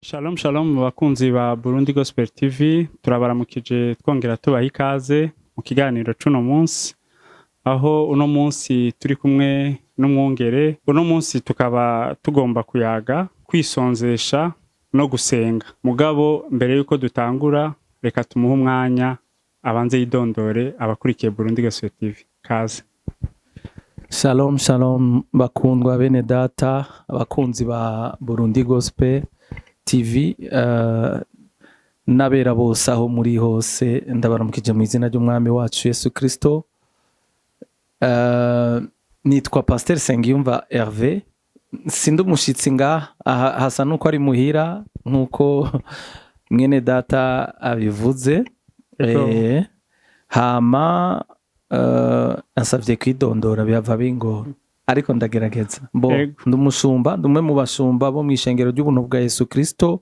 Shalom shalom bakunzi ba Burundi Gospel TV, turabaramukije twongera tubaha ikaze mu kiganiro cuno munsi, aho uno munsi turi kumwe n'umwungere. Uno munsi tukaba tugomba kuyaga kwisonzesha no gusenga. Mugabo mbere yuko dutangura, reka tumuhe umwanya abanze yidondore abakurikiye Burundi Gospel TV. Kaze. Shalom shalom bakundwa bene data, abakunzi ba Burundi Gospel TV n'abera bose aho muri hose, ndabaramukije mu izina ry'umwami wacu Yesu Kristo. Nitwa Pasteur Sengiyumva Hervé, sindi umushitsi ngaha aha, hasa nuko ari muhira nkuko mwene data abivuze. Hama ansavye kwidondora bihava bingora, ariko ndagerageza bo. Ndi umushumba, ndi umwe mu bashumba bo mw'ishengero ry'ubuntu bwa Yesu Kristo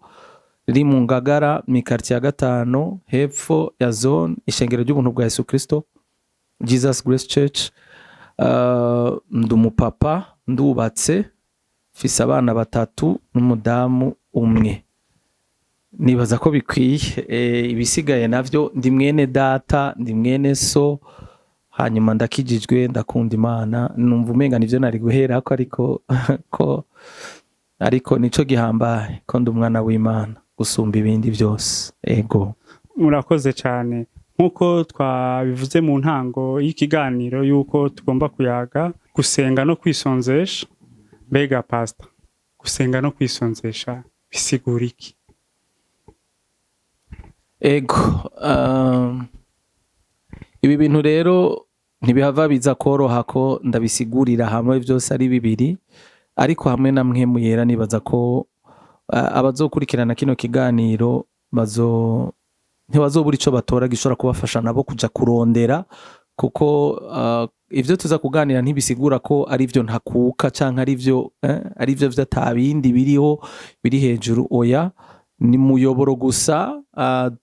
riri mu Ngagara, mu quartier ya gatanu, hepfo ya zone, ishengero ry'ubuntu bwa Yesu Kristo, Jesus Grace Church. Ndi umupapa, ndubatse, mfise abana batatu n'umudamu umwe. Nibaza ko bikwiye. Ibisigaye navyo, ndi mwene data, ndi mwene so, hanyuma ndakijijwe, ndakunda Imana. Numva umenga nivyo nari guherako, ariko ko ariko nico gihambaye ko ndi umwana w'Imana gusumba ibindi byose. Ego. Murakoze cyane. Nk'uko twabivuze mu ntango y'ikiganiro yuko tugomba kuyaga gusenga no kwisonzesha, mbega pastor, gusenga no kwisonzesha bisigura iki? Ego, ibi bintu rero ntibihava biza koroha ko ndabisigurira hamwe byose ari bibiri, ariko hamwe na Mpwemu Yera nibaza ko abazokurikirana kino kiganiro bazo ntibazobura ico batora gishobora kubafasha nabo kuja kurondera, kuko ivyo tuza kuganira ntibisigura ko ari vyo ntakuka canke ari vyo ari vyo vy'atabindi biriho biri hejuru. Oya, ni muyoboro gusa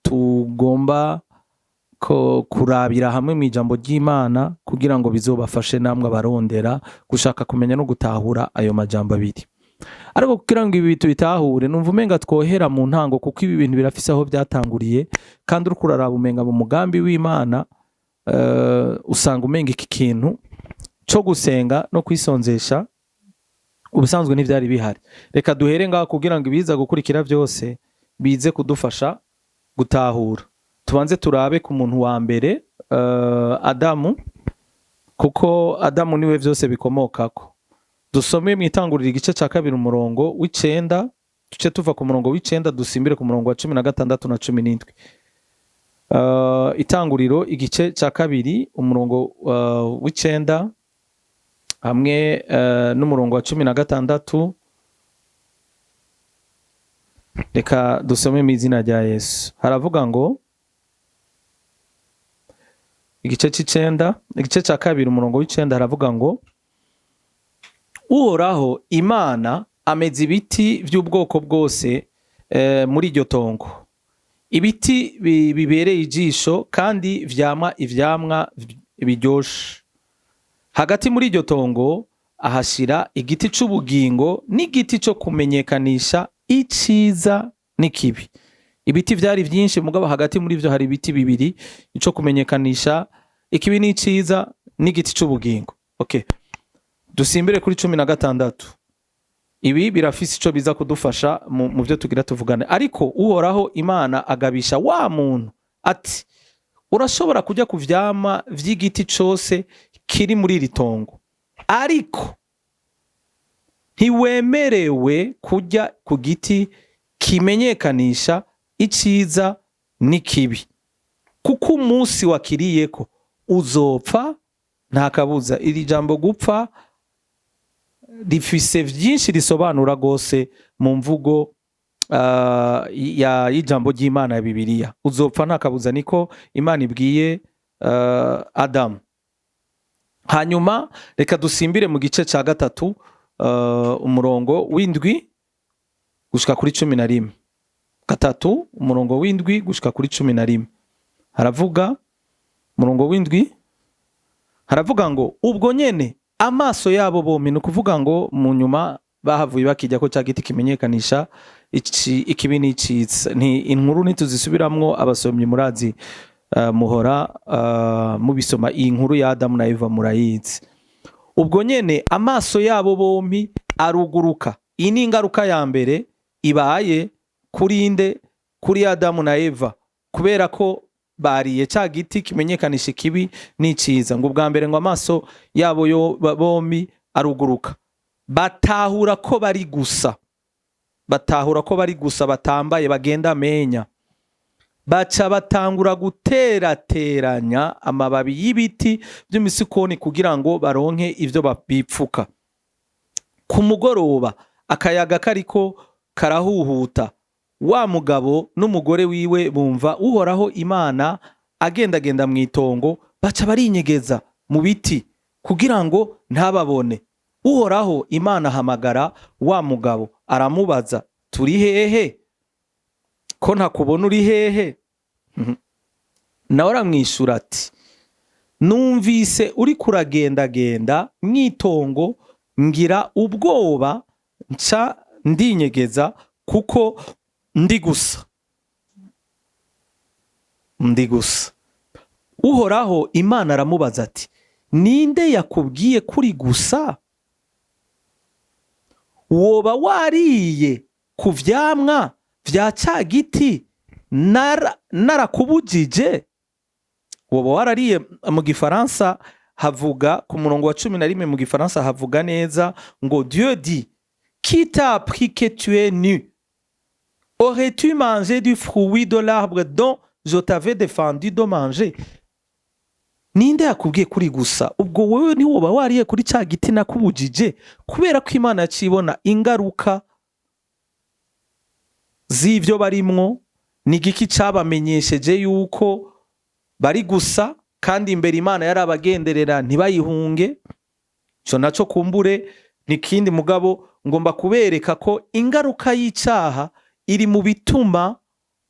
tugomba ko kurabira hamwe mu ijambo ry'Imana kugira ngo bizobafashe namwe abarondera gushaka kumenya no gutahura ayo majambo abiri. Ariko kugira ngo ibi tubitahure, numva umenga twohera mu ntango, kuko ibi bintu birafise aho byatanguriye, kandi uriko uraraba umenga mu mugambi w'Imana usanga umenga iki kintu co gusenga no kwisonzesha ubusanzwe ntivyari bihari. Reka duhere ngaho kugira ngo ibiza gukurikira byose bize kudufasha gutahura. Tubanze turabe ku muntu wa mbere, Adamu, kuko Adamu niwe vyose bikomokako. Dusome mu Itanguriro igice ca kabiri umurongo w'icenda, duce tuva ku murongo w'icenda dusimbire ku murongo wa 16 na 17. Itanguriro igice ca kabiri umurongo w'icenda hamwe n'umurongo wa 16. Reka dusome mu izina rya Yesu. Haravuga ngo, igice c'icenda, igice ca kabiri umurongo w'icenda, haravuga ngo: "Uhoraho Imana ameza ibiti vy'ubwoko bwose muri iryo tongo, ibiti bibereye ijisho kandi vyamwa ivyamwa biryoshe. Hagati muri iryo tongo ahashira igiti c'ubugingo n'igiti co kumenyekanisha iciza n'ikibi." Ibiti vyari vyinshi, mugabo hagati muri vyo hari ibiti bibiri: ico kumenyekanisha ikibi n'iciza n'igiti c'ubugingo. Okay, dusimbire kuri 16. Ibi birafise ico biza kudufasha mu vyo tugira tuvugane. "Ariko Uhoraho Imana agabisha wa muntu ati: 'Urashobora kurya ku vyamwa vy'igiti cose kiri muri iri tongo, ariko ntiwemerewe kurya ku giti kimenyekanisha iciza n'ikibi, kuko umunsi wakiriyeko uzopfa nta kabuza.'" Iri jambo gupfa rifise vyinshi risobanura gose mu mvugo ya y'ijambo ry'Imana ya Bibiliya. Uzopfa nta kabuza, niko Imana ibwiye Adamu. Hanyuma reka dusimbire mu gice ca gatatu, umurongo w'indwi gushika kuri 11. Gatatu umurongo w'indwi gushika kuri 11, haravuga, umurongo w'indwi haravuga ngo: "Ubwo nyene amaso yabo bompi", ni ukuvuga ngo mu nyuma bahavuye bakijya ko cya giti kimenyekanisha ikibi n'iciza. Nti inkuru ntituzisubiramwo, abasomyi murazi, muhora mubisoma. Iyi nkuru ya Adamu na Eva murayizi. Ubwo nyene amaso yabo bompi aruguruka. Iyi ni ingaruka ya mbere ibaye kuri nde? Kuri Adamu na Eva, kubera ko bariye ca giti kimenyekanisha ikibi n'iciza. Ngo ubwa mbere ngo amaso yabo yo bombi aruguruka, batahura ko bari gusa, batahura ko bari gusa, batambaye, bagenda amenya. Baca batangura guterateranya amababi y'ibiti by'imisikoni kugira ngo baronke ivyo bipfuka. Ku mugoroba, akayaga kariko karahuhuta, wa mugabo n'umugore wiwe bumva Uhoraho Imana agendagenda mu itongo, baca barinyegeza mu biti kugira ngo ntababone. Uhoraho Imana ahamagara wa mugabo, aramubaza: "Turi hehe ko ntakubona? Uri hehe?" Nawe aramwishura ati: "Numvise uri kuragendagenda mw'itongo, ngira ubwoba, nca ndinyegeza kuko ndi gusa, ndi gusa." Uhoraho Imana aramubaza ati: "Ninde yakubwiye kuri gusa? Woba wariye ku vyamwa vya ca giti narakubujije? Woba warariye?" Mu gifaransa havuga, ku murongo wa 11, mu gifaransa havuga neza ngo: "Dieu dit: Qui t'a appris que tu es nu? Aurais-tu mangé du fruit de l'arbre dont je t'avais défendu de manger?" Ninde yakubwiye kuri gusa? Ubwo wewe ntiwoba wariye kuri ca giti nakubujije? Kubera ko Imana yacibona ingaruka z'ivyo barimwo. Ni igiki cabamenyesheje yuko bari gusa, kandi imbere Imana yarabagenderera ntibayihunge? Ico naco kumbure ni kindi, mugabo ngomba kubereka ko ingaruka y'icaha iri mu bituma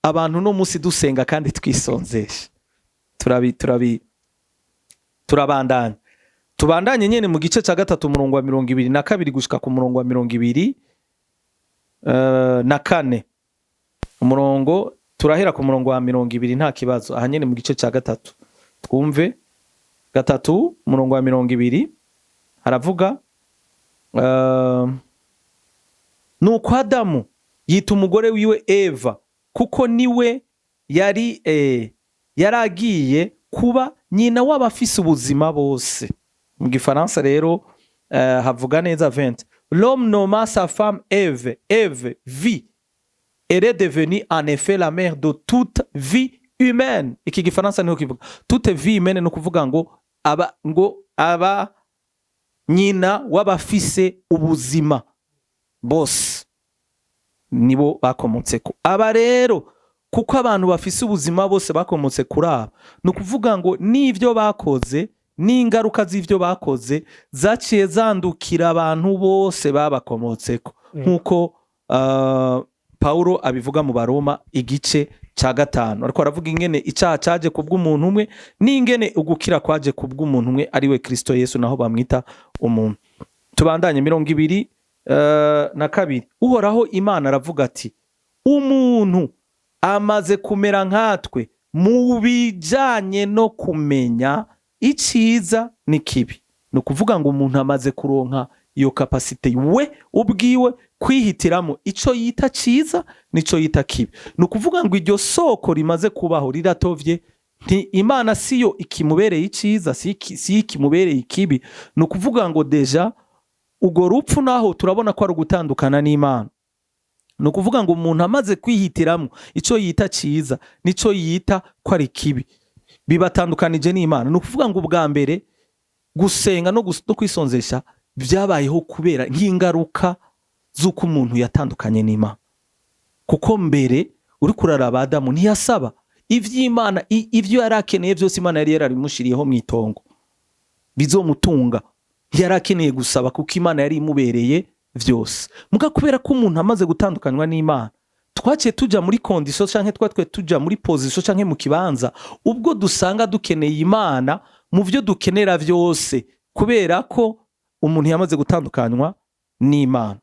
abantu no musi dusenga kandi twisonzesha. Turabi turabi turabandanya, tubandanye nyene mu gice ca gatatu, umurongo wa 22 gushika ku murongo wa 24. Umurongo, turahera ku murongo wa 20, nta kibazo. Aha nyene mu gice ca gatatu, twumve gatatu, umurongo wa 20, haravuga: "Nuko Adamu yita umugore wiwe Eva, kuko niwe yari yaragiye kuba nyina w'abafise ubuzima bose." Mu gifaransa rero havuga neza 20: "L'homme nomma sa femme Ève. Ève, vie. Elle est devenue en effet la mère de toute vie humaine." Iki gifaransa niho kivuga toute vie humaine, ni ukuvuga ngo aba nyina w'abafise ubuzima bose, nibo bakomotseko. Aba rero, kuko abantu bafise ubuzima bose bakomotse kuri aba, ni ukuvuga ngo n'ivyo bakoze n'ingaruka z'ivyo bakoze zaciye zandukira abantu bose babakomotseko, nk'uko Paulo abivuga mu Baroma igice ca gatanu, ariko aravuga ingene icaha caje kubw'umuntu umwe n'ingene ugukira kwaje kubw'umuntu umwe, ariwe Kristo Yesu, naho bamwita umuntu. Tubandanye, 22. Uhoraho Imana aravuga ati: "Umuntu amaze kumera nkatwe mu bijanye no kumenya iciza n'ikibi." Ni ukuvuga ngo umuntu amaze kuronka iyo capacité we ubwiwe kwihitiramo ico yita ciza n'ico yita kibi. Ni ukuvuga ngo iryo soko rimaze kubaho riratovye. Nti Imana siyo ikimubereye iciza, si ikimubereye ikibi. Ni ukuvuga ngo déjà urwo rupfu naho turabona ko ari ugutandukana n'Imana. Ni ukuvuga ngo umuntu amaze kwihitiramo ico yita ciza n'ico yita ko ari kibi, bibatandukanije n'Imana. Ni ukuvuga ngo ubwa mbere gusenga no kwisonzesha byabayeho kubera nk'ingaruka z'uko umuntu yatandukanye n'Imana, kuko mbere uri kuraraba Adamu ntiyasaba ivy'Imana. Ivyo yari akeneye byose Imana yari yarabimushiriyeho mu itongo bizomutunga. Ntiyari akeneye gusaba kuko Imana yari imubereye vyose. Muga kubera ko umuntu amaze gutandukanywa n'Imana, twaciye tuja muri condition, canke twatwe tuja muri position canke mu kibanza ubwo dusanga dukeneye Imana mu vyo dukenera vyose, kubera ko umuntu yamaze gutandukanywa n'Imana.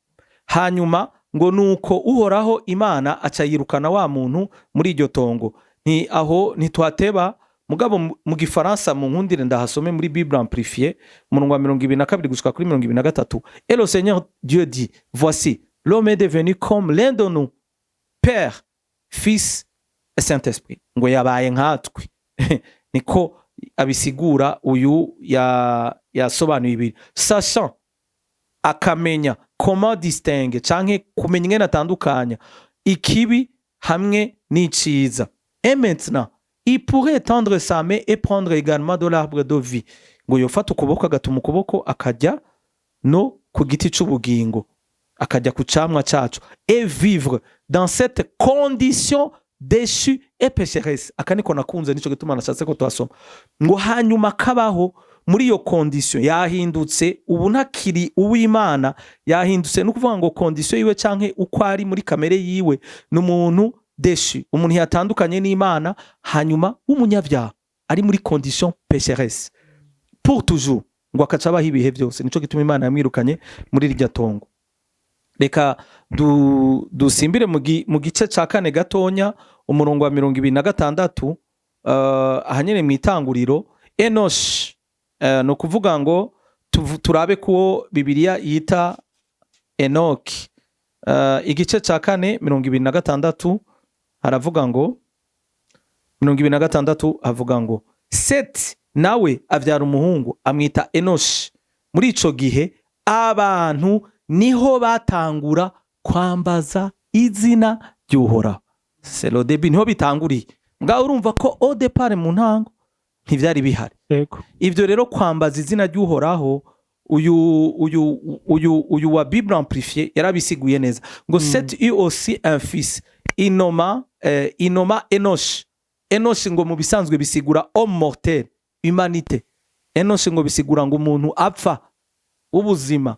Hanyuma Ngo nuko Uhoraho Imana aca yirukana wa muntu muri iryo tongo. Nti aho ntitwateba, mugabo mu Gifaransa, mu nkundire ndahasome muri Bible Amplifiée, umurongo wa 22 gushika kuri 23: "Et le Seigneur Dieu dit: Voici, l'homme est devenu comme l'un de nous, Père, Fils et Saint-Esprit." Ngo yabaye nkatwe, niko abisigura uyu yasobanuye ibiri, sachant, akamenya, comment distinguer, canke kumenya ingene atandukanya ikibi hamwe n'iciza. "Et maintenant il pourrait étendre sa main et prendre également de l'arbre de vie." Ngo yofata ukuboko, agatuma ukuboko akajya no ku giti c'ubugingo, akajya ku camwa caco, "et vivre dans cette condition déchue et pécheresse." Aka niko nakunze, nico gituma nashatse ko tuhasoma. Ngo hanyuma kabaho muri iyo condition, yahindutse, ubu ntakiri uw'Imana, yahindutse. Ni ukuvuga ngo condition yiwe canke uko ari muri kamere yiwe ni umuntu déchu, umuntu yatandukanye n'Imana, hanyuma w'umunyabyaha, ari muri condition pécheresse pour toujours. Ngo akaca abaho ibihe byose. Nico gituma Imana yamwirukanye muri irya tongo. Reka dusimbire mu gice ca kane gatonya, umurongo wa 26, ahanyene mu Itanguriro. Enosh, ni ukuvuga ngo turabe kuwo Bibiliya yita Enoki. Igice ca kane, 26, haravuga ngo, 26 havuga ngo: "Seti nawe avyara umuhungu, amwita Enoshi. Muri ico gihe abantu niho batangura kwambaza izina ry'Uhoraho." C'est le début, niho bitanguriye. Ngaho urumva ko au départ, mu ntango, ntivyari bihari. Ivyo rero, kwambaza izina ry'Uhoraho, uyu wa Bible Amplifiée yarabisiguye neza ngo: "Seth eut aussi un fils, il nomma Enosh." Enosh ngo mu bisanzwe bisigura homme mortel, humanité. Enosh ngo bisigura ngo umuntu apfa w'ubuzima,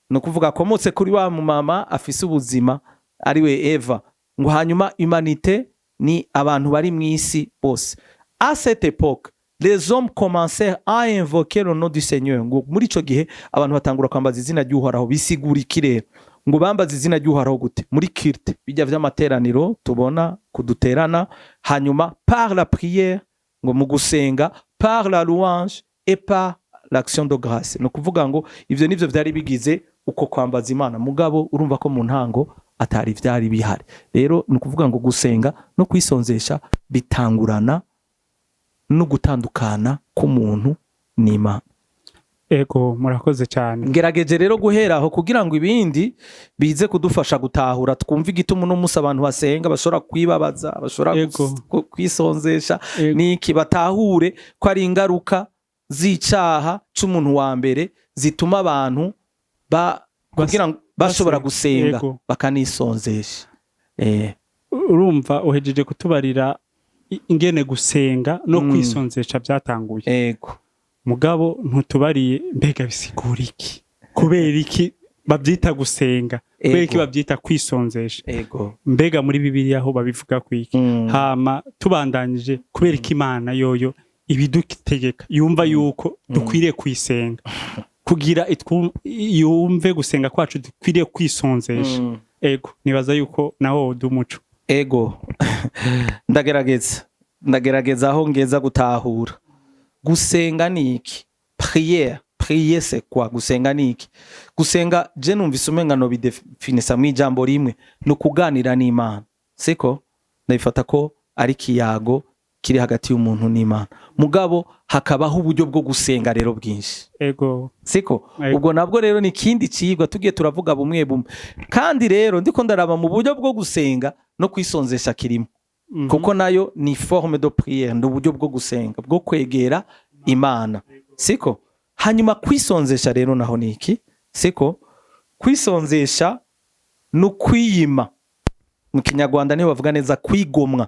ni ukuvuga akomotse kuri wa mumama afise ubuzima, ariwe Eva. Ngo hanyuma humanité ni abantu bari mu isi bose. "À cette époque, les hommes commencèrent à invoquer le nom du Seigneur." Ngo muri ico gihe abantu batangura kwambaza izina ry'Uhoraho. Bisigura iki rero? Ngo bambaza izina ry'Uhoraho gute? Muri culte, bijya vy'amateraniro tubona kuduterana, hanyuma par la prière, ngo mu gusenga, par la louange et par l'action de grâce. Ni ukuvuga ngo ivyo nivyo vyari bigize uko kwambaza Imana. Mugabo urumva ko mu ntango atari vyari bihari. Rero ni ukuvuga ngo gusenga no kwisonzesha bitangurana no gutandukana k'umuntu n'Imana. Ego, murakoze cyane. Ngerageje rero guhera aho kugira ngo ibindi bize kudufasha gutahura, twumve igituma uno munsi abantu basenga, bashobora kwibabaza, bashobora kwisonzesha niki, batahure ko ari ingaruka z'icaha c'umuntu wa mbere zituma abantu kugira ngo bashobora gusenga bakanisonzesha. Urumva uhejeje kutubarira ingene gusenga no kwisonzesha byatanguye. Mugabo ntutubariye mbega bisigura iki, kubera iki babyita gusenga, kubera iki babyita kwisonzesha, mbega muri Bibiliya aho babivuga kwiki? Hama tubandanyije, kubera ko Imana yoyo ibidutegeka, yumva yuko dukwiriye kuyisenga kugira yumve gusenga kwacu, dukwiriye kwisonzesha. Ego, nibaza yuko naho woduha umuco. Ego, ndagerageza aho ngeza gutahura. Gusenga ni iki? Prière, prier, c'est quoi? Gusenga ni iki? Gusenga, je numvise umenga no bidefinisa mu ijambo rimwe, ni ukuganira n'Imana. Siko ndabifata ko ari ikiyago kiri hagati y'umuntu n'Imana, mugabo hakabaho uburyo bwo gusenga rero bwinshi. Siko? Ego. Ubwo nabwo rero ni ikindi cigwa, tugiye turavuga bumwe bumwe. Kandi rero ndiko ndaraba mu buryo bwo gusenga no kwisonzesha kirimo, kuko nayo ni forme de prière, ni uburyo bwo gusenga, bwo kwegera Imana, siko? Hanyuma kwisonzesha rero naho ni iki? Siko? Kwisonzesha ni ukwiyima. Mu Kinyarwanda niho bavuga neza kwigomwa,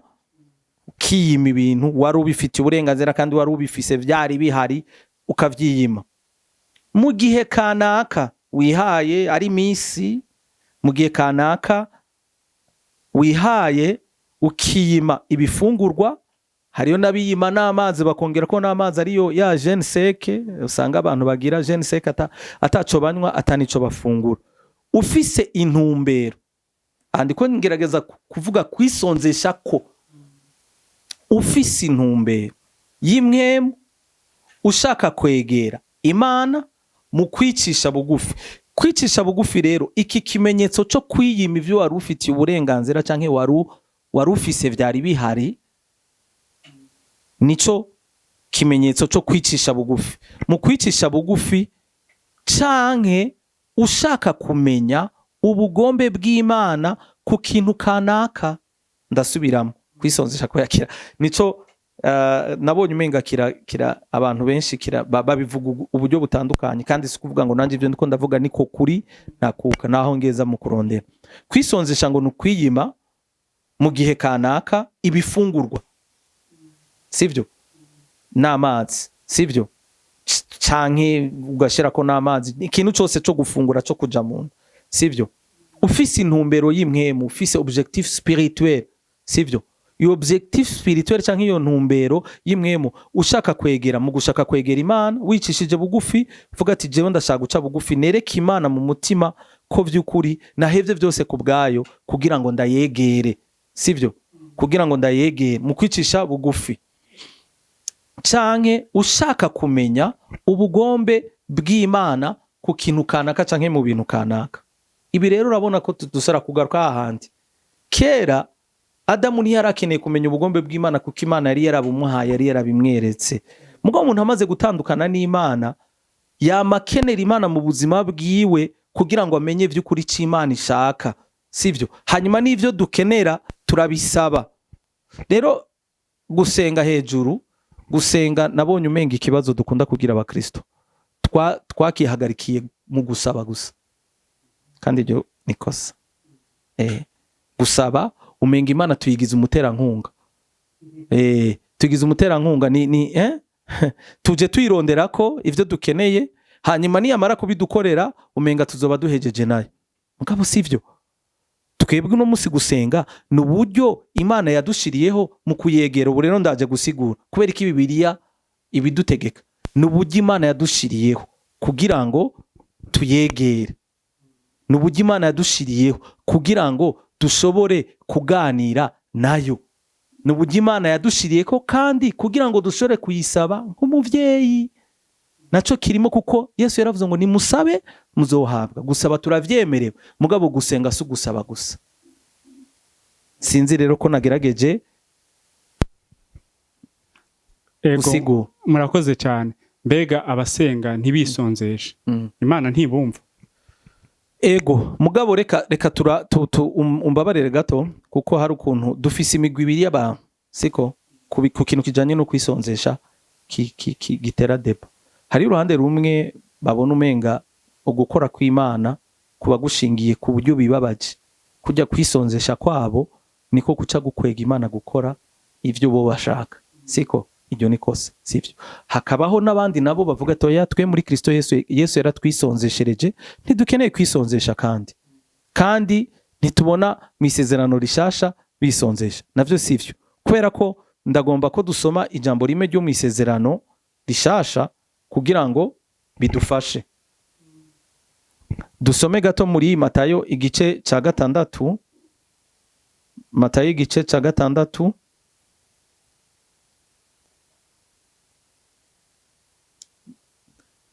ukiyima ibintu wari ubifitiye uburenganzira kandi wari ubifise, byari bihari, ukavyiyima mu gihe kanaka wihaye, ari misi mu gihe kanaka wihaye, ukiyima ibifungurwa. Hariyo n'abiyima n'amazi, bakongera ko n'amazi ariyo ya jeûne sec. Usanga abantu bagira jeûne sec ataco banywa, atanico bafungura, ufise intumbero. Aha ndiko ngerageza kuvuga kwisonzesha ko ufise intumbero y'impwemu, ushaka kwegera Imana mu kwicisha bugufi. Kwicisha bugufi rero, iki kimenyetso cyo kwiyima ivyo wari ufitiye uburenganzira canke wari ufise vyari bihari, nico kimenyetso cyo kwicisha bugufi. Mu kwicisha bugufi canke ushaka kumenya ubugombe bw'Imana ku kintu kanaka. Ndasubiramo, kwisonzesha kuyakira nico nabonye umenga kira abantu benshi kira babivuga uburyo butandukanye, kandi si kuvuga ngo nanjye ibyo ndiko ndavuga niko kuri nakuka naho ngeza mu kurondera. Kwisonzesha ngo ni ukwiyima mu gihe kanaka ibifungurwa, sivyo, n'amazi, sivyo, canke ugashirako n'amazi, ikintu cose co gufungura co kuja mu nda, sivyo, ufise intumbero y'impwemu, ufise objectif spirituel, sivyo. Iyo objectif spirituel canke iyo ntumbero y'impwemu, ushaka kwegera, mu gushaka kwegera Imana wicishije bugufi, uvuga ati: "Jewe ndashaka guca bugufi, nereke Imana mu mutima ko vy'ukuri nahevye vyose ku bwayo kugira ngo ndayegere", sivyo, kugira ngo ndayegere mu kwicisha bugufi, canke ushaka kumenya ubugombe bw'Imana ku kintu kanaka canke mu bintu kanaka. Ibi rero urabona ko dusara kugaruka hahandi kera. Adamu ntiyari akeneye kumenya ubugombe bw'Imana kuko Imana yari yarabumuhaye, yari yarabimweretse. Mugabo umuntu amaze gutandukana n'Imana, yama akenera Imana mu buzima bwiwe kugira ngo amenye vy'ukuri ico Imana ishaka, sivyo. Hanyuma n'ivyo dukenera turabisaba. Rero gusenga hejuru, gusenga nabonye umenga ikibazo dukunda kugira abakristo, twakihagarikiye mu gusaba gusa, kandi iryo ni kosa. Gusaba umenga Imana tuyigize umuterankunga, tuyigize umuterankunga ni tuje tuyirondera ko ivyo dukeneye, hanyuma niyamara kubidukorera umenga tuzoba duhejeje nayo. Mugabo sivyo. Twebwe uno munsi gusenga ni uburyo Imana yadushiriyeho mu kuyegera. Ubu rero ndaje gusigura kubera ko Bibiliya ibidutegeka ni uburyo Imana yadushiriyeho kugira ngo tuyegere, ni uburyo Imana yadushiriyeho kugira ngo dushobore kuganira nayo, ni uburyo Imana yadushiriyeko kandi kugira ngo dushobore kuyisaba nk'umuvyeyi. Naco kirimo, kuko Yesu yaravuze ngo: "Nimusabe muzohabwa." Gusaba turavyemerewe, mugabo gusenga si ugusaba gusa. Sinzi rero ko nagerageje Ego, gusigura. Murakoze cyane. Mbega abasenga ntibisonzeshe, Imana ntibumva? Ego, mugabo reka tura tu, tu, umbabarire gato, kuko hari ukuntu dufise imigwi ibiri y'abantu, siko, ku kintu kijanye no kwisonzesha gitera débat. Hari uruhande rumwe babona umenga ugukora kw'Imana kuba gushingiye ku buryo bibabaje, kujya kwisonzesha kwabo niko kuca gukwega Imana gukora ivyo bo bashaka, siko. Iryo ni kosa, sivyo. Hakabaho n'abandi nabo bavuga ati: "Oya, twe muri Kristo Yesu, Yesu yaratwisonzeshereje, ntidukeneye kwisonzesha, kandi ntitubona mu isezerano rishasha bisonzesha." Navyo sivyo, kubera ko ndagomba ko dusoma ijambo rimwe ryo mu isezerano rishasha kugira ngo bidufashe. Dusome gato muri Matayo igice ca 6, Matayo igice ca 6,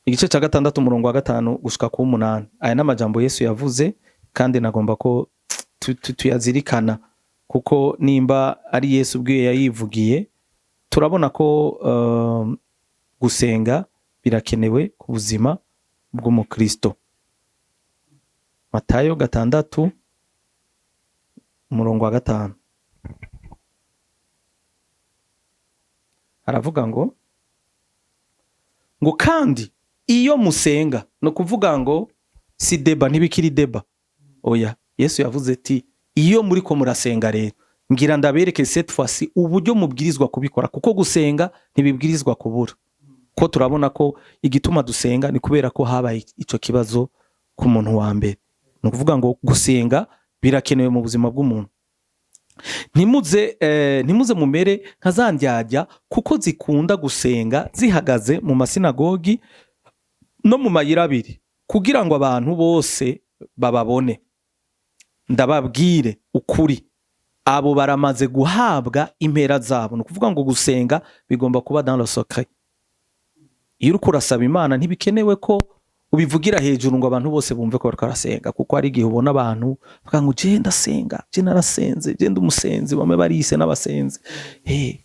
igice ca 6, umurongo wa 5 gushika ku 8. Aya ni amajambo Yesu yavuze, kandi nagomba ko tuyazirikana, kuko nimba ari Yesu ubwiwe yayivugiye, turabona ko gusenga birakenewe ku buzima bw'umukristo. Matayo 6, umurongo wa 5, aravuga ngo: "Kandi iyo musenga", no kuvuga ngo si débat, ntibikiri débat, oya. Yesu yavuze ati: "Iyo muriko murasenga rero, ngira ndabereke cette fois uburyo mubwirizwa kubikora", kuko gusenga ntibibwirizwa kubura, ko turabona ko igituma dusenga ni kubera ko habaye ico kibazo ku muntu wa mbere. Ni ukuvuga ngo gusenga birakenewe mu buzima bw'umuntu. Ntimuze mumere nka za ndyarya, kuko zikunda gusenga zihagaze mu masinagogi no mu mayira abiri, kugira ngo abantu bose bababone. Ndababwire ukuri, abo baramaze guhabwa impera zabo. Ni ukuvuga ngo gusenga bigomba kuba dans le secret. Iyo uriko urasaba Imana, ntibikenewe ko ubivugira hejuru ngo abantu bose bumve ko bariko barasenga, kuko hari igihe ubona abantu bavuga ngo: "Je ndasenga, je narasenze, je ndi umusenzi." Bamwe barise n'abasenzi.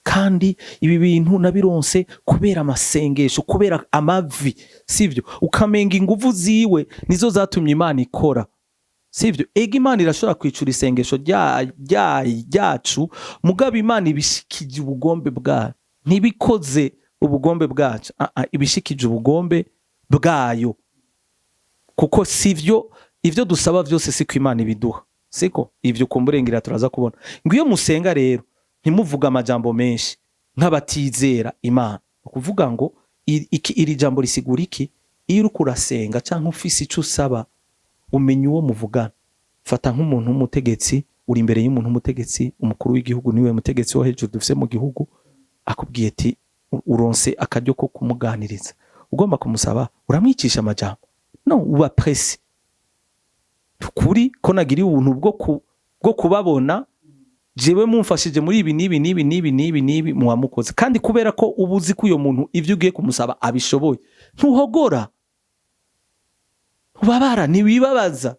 Kandi ibi bintu nabironse kubera amasengesho, kubera amavi, sivyo? Ukamenga inguvu ziwe nizo zatumye Imana ikora, sivyo? Ega Imana irashobora kwicura isengesho ryacu, mugabo Imana ibishikije ubugombe bwayo, ntibikoze ubugombe bwacu. Ah, ah, ibishikije ubugombe bwayo, kuko sivyo ivyo dusaba vyose siko Imana ibiduha, siko ivyo kumburengera. Turaza kubona ngo iyo musenga rero ntimuvuge amajambo menshi nk'abatizera Imana. Ni ukuvuga ngo iri jambo risigura iki? Iyo uriko urasenga canke ufise ico usaba, umenya uwo muvugana. Fata nk'umuntu w'umutegetsi, uri imbere y'umuntu w'umutegetsi, umukuru w'igihugu, niwe mutegetsi wo hejuru dufise mu gihugu, akubwiye ati uronse akaryo ko kumuganiriza, ugomba kumusaba, uramwicisha amajambo? No uba pressé. Ukuri ko nagiriye ubuntu bwo kubabona, jewe mumfashije muri ibi n'ibi n'ibi n'ibi n'ibi n'ibi, muba mukoze. Kandi kubera ko uba uzi ko uyo muntu ibyo ugiye kumusaba abishoboye, ntuhogora, ubabara, ntiwibabaza.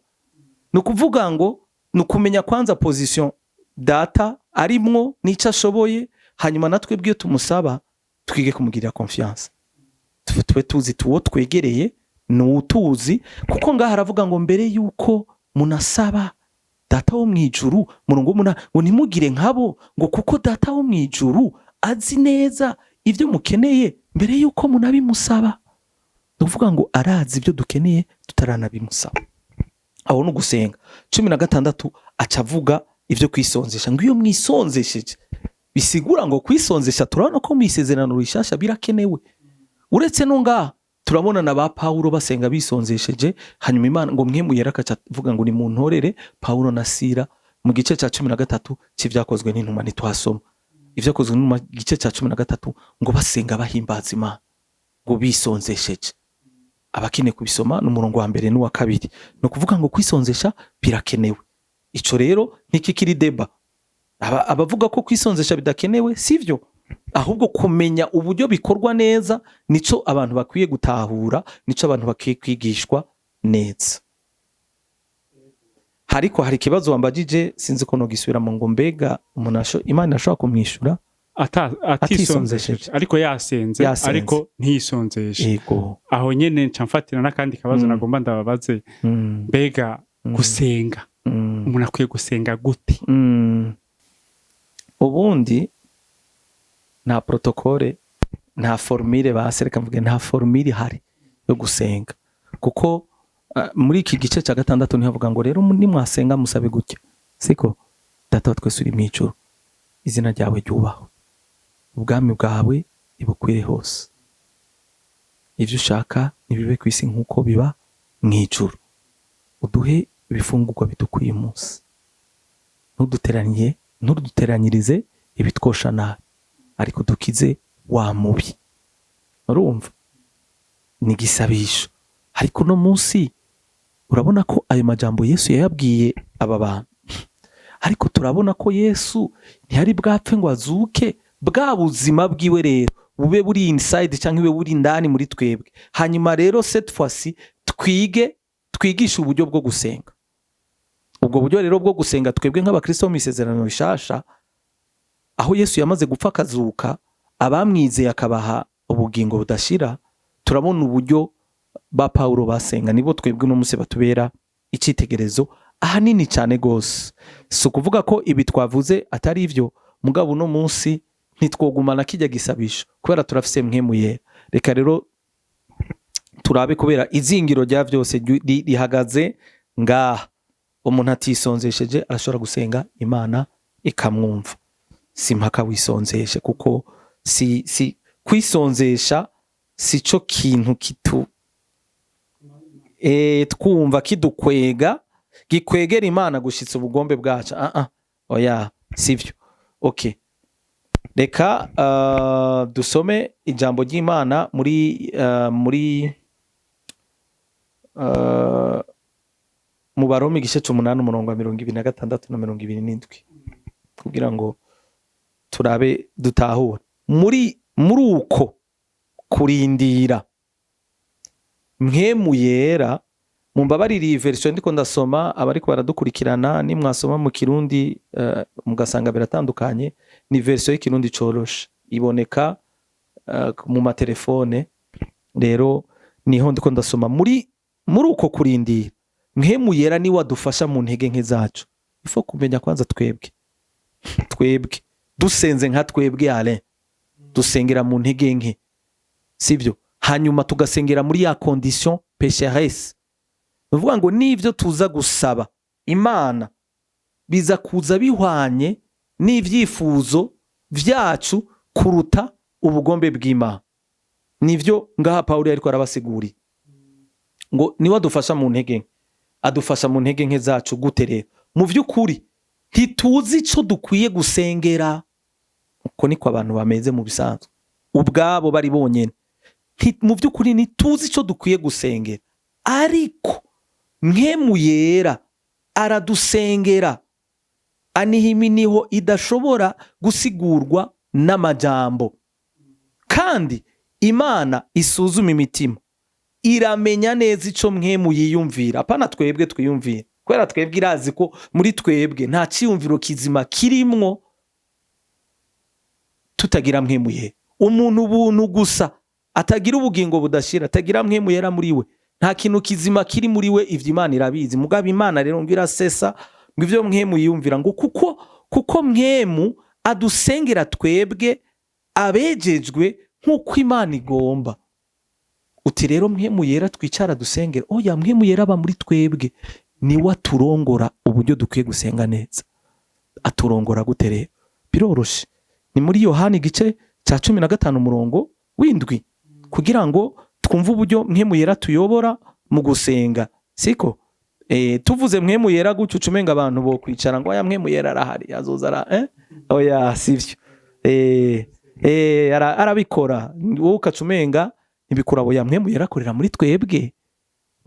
Ni ukuvuga ngo ni ukumenya kwanza position data arimwo n'icyo ashoboye, hanyuma natwe bwiyo tumusaba twige kumugirira confiance, tube tuzi tuwo twegereye ni utuzi. Kuko ngaha aravuga ngo mbere yuko munasaba Data wo mu ijuru, murongo w'umunani, ngo ntimugire nkabo, ngo kuko Data wo mu ijuru azi neza ibyo mukeneye mbere yuko munabimusaba. Ni ukuvuga ngo arazi ibyo dukeneye tutaranabimusaba. Aho ni ugusenga. 16 aca avuga ibyo kwisonzesha, ngo iyo mwisonzesheje, bisigura ngo kwisonzesha turabona ko mu isezerano rishasha birakenewe. Uretse no ngaha turabona na ba Pawulo basenga bisonzesheje, hanyuma Imana ngo Mpwemu Yera akaca avuga ngo nimuntorere Pawulo na Sira, mu gice cya 13 c'Ivyakozwe n'Intumwa. Ntitwasoma Ivyakozwe n'Intumwa igice cya 13, ngo basenga bahimbaza Imana, ngo bisonzesheje? Abakeneye kubisoma ni umurongo wa mbere n'uwa kabiri. Ni ukuvuga ngo kwisonzesha birakenewe. Ico rero ntikikiri débat. Abavuga ko kwisonzesha bidakenewe, sivyo. Ahubwo kumenya uburyo bikorwa neza nico abantu bakwiye gutahura, nico abantu bakwiye kwigishwa neza. Hariko hari ikibazo wambajije, sinzi ko nogisubiramo, ngo mbega umuntu Imana irashobora kumwishyura atisonzesheje, ariko yasenze? Yasenze. Ariko ntiyisonzeshe. Yego. Aho nyene nca mfatira n'akandi kabazo nagomba ndababaze. Mbega gusenga, umuntu akwiye gusenga gute? Ubundi nta protocole, nta formule, base reka mvuge nta formule ihari yo gusenga, kuko muri iki gice cya gatandatu ntihavuga ngo rero nimwasenga musabe gutya, siko? "Data wa twese uri mu ijuru, izina ryawe ryubahwe, ubwami bwawe ibukwire hose, ivyo ushaka nibibe ku isi nk'uko biba mu ijuru, uduhe ibifungurwa bidukwiye umunsi, ntuduteranyirize ibitwosha nabi, ariko dukize wa mubi." Urumva ni igisabisho. Ariko uno munsi urabona ko ayo majambo Yesu yayabwiye aba bantu, ariko turabona ko Yesu ntiyari bwapfe ngo azuke, bwa buzima bwiwe rero bube buri inside cyangwa bube buri indani muri twebwe. Hanyuma rero cette fois-ci twige, twigishe uburyo bwo gusenga. Ubwo buryo rero bwo gusenga, twebwe nk'abakristo bo mu isezerano rishasha, aho Yesu yamaze gupfa akazuka, abamwizeye akabaha ubugingo budashira, turabona uburyo ba Pawulo basenga. Nibo twebwe uno munsi batubera icyitegererezo ahanini cyane gose. Si ukuvuga ko ibi twavuze atari ibyo, mugabo uno munsi ntitwogumana kijya gisabisho kubera turafise Mpwemu Yera. Reka rero turabe, kubera izingiro rya byose rihagaze ngaha: umuntu atisonzesheje arashobora gusenga Imana ikamwumva. Si mpaka wisonzeshe, kuko si kwisonzesha si cyo kintu kitu twumva kidukwega, gikwegera Imana gushitsa ubugombe bwacu. Ah ah, oya, sivyo. Okay, reka dusome ijambo ry'Imana muri Mu Baroma igice c'umunani, umurongo wa 26 na 27, kugira ngo turabe dutahure. Muri uko kurindira, Mpwemu Yera, mumbabarire, iyi version ndiko ndasoma, abariko baradukurikirana, nimwasoma mu Kirundi mugasanga biratandukanye, ni version y'Ikirundi coroshe iboneka mu matelefone. Rero niho ndiko ndasoma. Muri uko kurindira, Mpwemu Yera niwe adufasha mu ntege nke zacu. Ifo kumenya kwanza twebwe dusenze nka twebwe, Alain, dusengera mu ntege nke, sibyo? Hanyuma tugasengera muri ya condition pécheresse. Ni ukuvuga ngo n'ibyo tuza gusaba Imana biza kuza bihwanye n'ibyifuzo byacu kuruta ubugombe bw'Imana. Nivyo ngaha Pawulo yariko arabasigurira ngo niwe adufasha mu ntege nke. Adufasha mu ntege nke zacu gute rero? Mu by'ukuri ntituzi ico dukwiye gusengera. Uko niko abantu bameze mu bisanzwe, ubwabo bari bonyene. Mu by'ukuri ntituzi ico dukwiye gusengera, ariko Mpwemu Yera aradusengera, aniha iminiho idashobora gusigurwa n'amajambo. Kandi Imana isuzuma imitima iramenya neza ico Mpwemu yiyumvira, apana twebwe twiyumvira, kubera twebwe irazi ko muri twebwe nta ciyumviro kizima kirimwo tutagira Mpwemu Yera. Umuntu ubuntu gusa atagira ubugingo budashira, atagira Mpwemu Yera muri we, nta kintu kizima kiri muri we. Ivyo Imana irabizi. Mugabo Imana rero ngo irasesa ngo ivyo Mpwemu yiyumvira, ngo kuko Mpwemu adusengera twebwe abejejwe nk'uko Imana igomba. Uti rero Mpwemu Yera twicara dusengera? Oya, Mpwemu Yera aba muri twebwe, niwe aturongora uburyo dukwiye gusenga neza. Aturongora gute rero? Biroroshe, ni muri Yohani igice cya 15, umurongo w'indwi, kugira ngo twumve uburyo Mpwemu Yera tuyobora mu gusenga, siko? Tuvuze Mpwemu Yera gutyo ucumenga abantu bo kwicara ngo aya Mpwemu Yera arahari, azoza ara, eh? Oya, sivyo. Arabikora, wowe ukacumenga ntibikura. Oya, Mpwemu Yera akorera muri twebwe,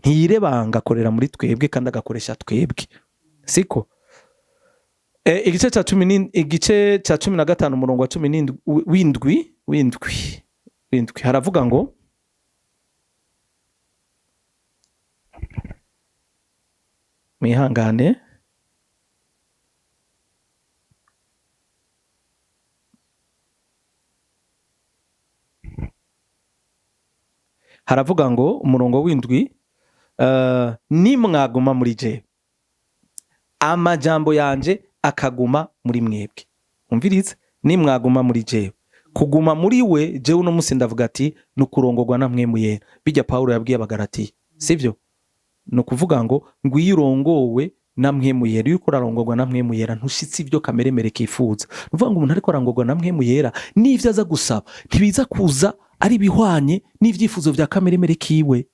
ntiyirebanga, akorera muri twebwe kandi agakoresha twebwe, siko? Igice cya 15, umurongo wa 17, w'indwi, haravuga ngo: mwihangane. Haravuga ngo umurongo w'indwi: "Nimwaguma muri jewe, amajambo yanje akaguma muri mwebwe." Umvirize: nimwaguma muri jewe. Kuguma muri we, jewe uno musi ndavuga ati ni ukurongorwa na Mpwemu Yera, bijya Pawulo yabwiye Abagaratiya, sivyo? Ni ukuvuga ngo ngwiyo urongowe na Mpwemu Yera, iyo uriko urarongorwa na Mpwemu Yera ntushitse ibyo kameremere kifuza. Ni ukuvuga ngo umuntu ariko arongorwa na Mpwemu Yera, n'ivyo aza gusaba ntibiza kuza ari ibihwanye n'ivyifuzo vya kameremere kiwe.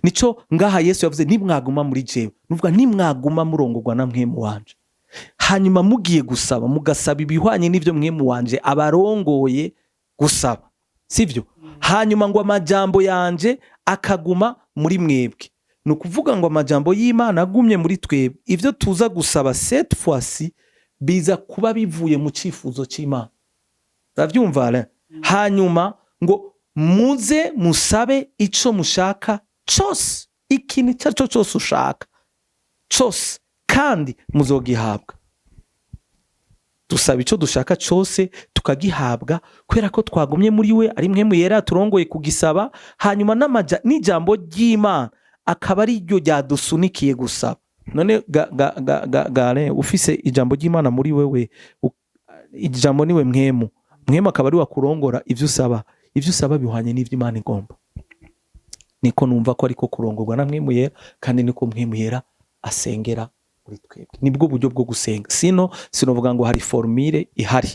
Nico ngaha Yesu yavuze: "Nimwaguma muri jewe." Nuvuga nimwaguma murongorwa na Mpwemu wanje, hanyuma mugiye gusaba, mugasaba ibihwanye n'ivyo Mpwemu wanje abarongoye gusaba, sivyo? Hanyuma ngo amajambo yanje akaguma muri mwebwe. Ni ukuvuga ngo amajambo y'Imana agumye muri twebwe, ivyo tuza gusaba cette fois-ci biza kuba bivuye mu cifuzo c'Imana. Uravyumva, Alain? Hanyuma ngo muze musabe ico mushaka cose, ikintu icyo ari cyo cyose ushaka cose, kandi muzogihabwa. Dusaba ico dushaka cose tukagihabwa kubera ko twagumye muri we, ari Mpwemu Yera turongoye kugisaba, hanyuma n'ijambo ry'Imana akaba ari ryo ryadusunikiye gusaba. None ga Alain, ufise ijambo ry'Imana muri wewe, ijambo niwe Mpwemu, Mpwemu akaba ari wakurongora ivyo usaba, ivyo usaba bihwanye n'ivyo Imana igomba. Niko numva ko ariko kurongorwa na Mpwemu Yera, kandi niko Mpwemu Yera asengera muri twebwe. Nibwo buryo bwo gusenga. Sino sinovuga ngo hari formule ihari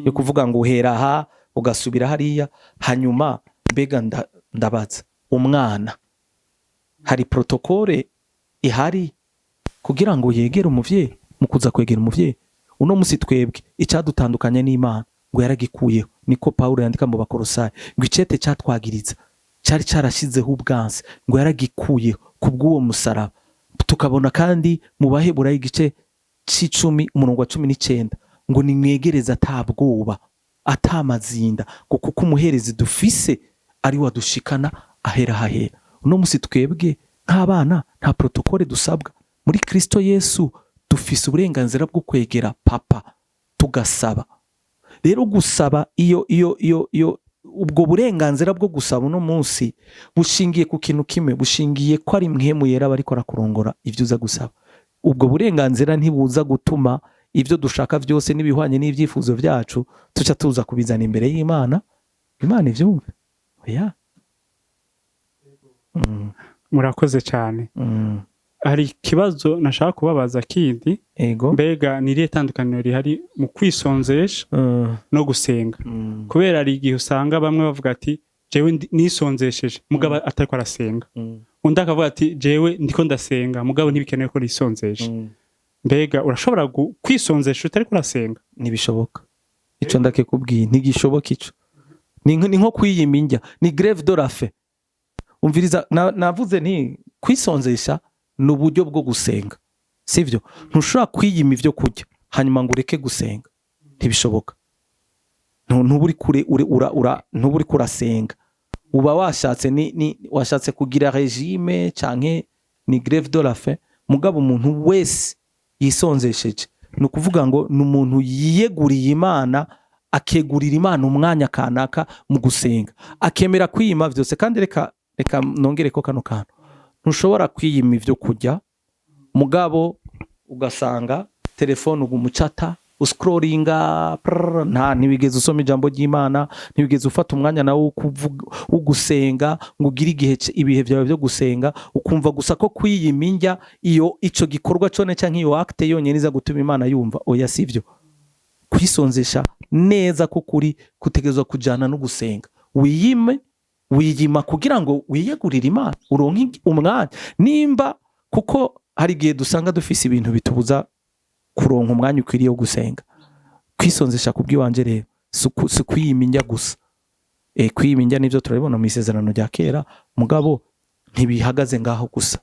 yo kuvuga ngo uhera aha ugasubira hariya. Hanyuma mbega ndabaza, umwana hari protocole ihari kugira ngo yegere umuvyeyi? Mu kuza kwegera umuvyeyi uno musi, twebwe icadutandukanya n'Imana ngo yaragikuyeho. Niko Pawulo yandika mu Bakorosayi ngo icete catwagiriza cari carashizeho ubwansi, ngo yaragikuyeho kubw'uwo musaraba. Tukabona kandi mu Baheburayo igice c'icumi, umurongo wa 19, ngo nimwegereze atabwoba, atamazinda, ngo kuko umuherezi dufise ari wadushikana ahera hahera. Uno musi twebwe nk'abana nta protocole dusabwa. Muri Kristo Yesu dufise uburenganzira bwo kwegera Papa tugasaba. Rero gusaba, iyo ubwo burenganzira bwo gusaba uno munsi bushingiye ku kintu kimwe, bushingiye ko ari Mpwemu Yera bariko arakurongora ivyo uza gusaba. Ubwo burenganzira ntibuza gutuma ibyo dushaka byose n'ibihwanye n'ibyifuzo byacu tuca tuza kubizana imbere y'Imana, Imana ivyumve. Oya. Murakoze cyane. Hari ikibazo nashaka kubabaza kindi. Ego. Mbega ni irihe tandukaniro rihari mu kwisonzesha no gusenga? Kubera hari igihe usanga bamwe bavuga ati: "Jewe nisonzesheje," mugabo atariko arasenga. Undi akavuga ati: "Jewe ndiko ndasenga, mugabo ntibikenewe ko nisonzesha." Mbega urashobora kwisonzesha utariko urasenga? Ntibishoboka. Ico ndakikubwiye, ntigishoboka. Ico ni nko kwiyima indya, ni grève de la faim. Umviriza, navuze nti kwisonzesha ni uburyo bwo gusenga, sivyo? Ntushobora kwiyima ivyo kurya hanyuma ngo ureke gusenga, ntibishoboka. Ntuba uri kure ntuba uriko urasenga. Uba washatse ni washatse kugira régime canke ni grève de la faim. Mugabo umuntu wese yisonzesheje, ni ukuvuga ngo ni umuntu yiyeguriye Imana, akegurira Imana umwanya kanaka mu gusenga, akemera kwiyima vyose. Kandi reka nongere ko kano kantu: ntushobora kwiyima ivyo kurya, mugabo ugasanga telefone ugumucata uscrollinga prrr, nta ntibigeze usoma ijambo ry'Imana, ntibigeze ufata umwanya nawe wo wo gusenga, ngo ugire igihe ibihe byawe byo gusenga. Ukumva gusa ko kwiyima indya, iyo ico gikorwa cone canke iyo acte yonyene iza gutuma Imana yumva. Oya, sivyo. Kwisonzesha neza ko kuri kutegerezwa kujana no gusenga. Wiyime, wiyima kugira ngo wiyegurire Imana, uronke umwanya. Nimba kuko hari igihe dusanga dufise ibintu bitubuza kuronka umwanya ukwiriye wo gusenga. Kwisonzesha kubw'iwanje rero si kwiyima indya gusa. Kwiyima indya nivyo turabibona mu Isezerano rya Kera, mugabo ntibihagaze ngaho gusa.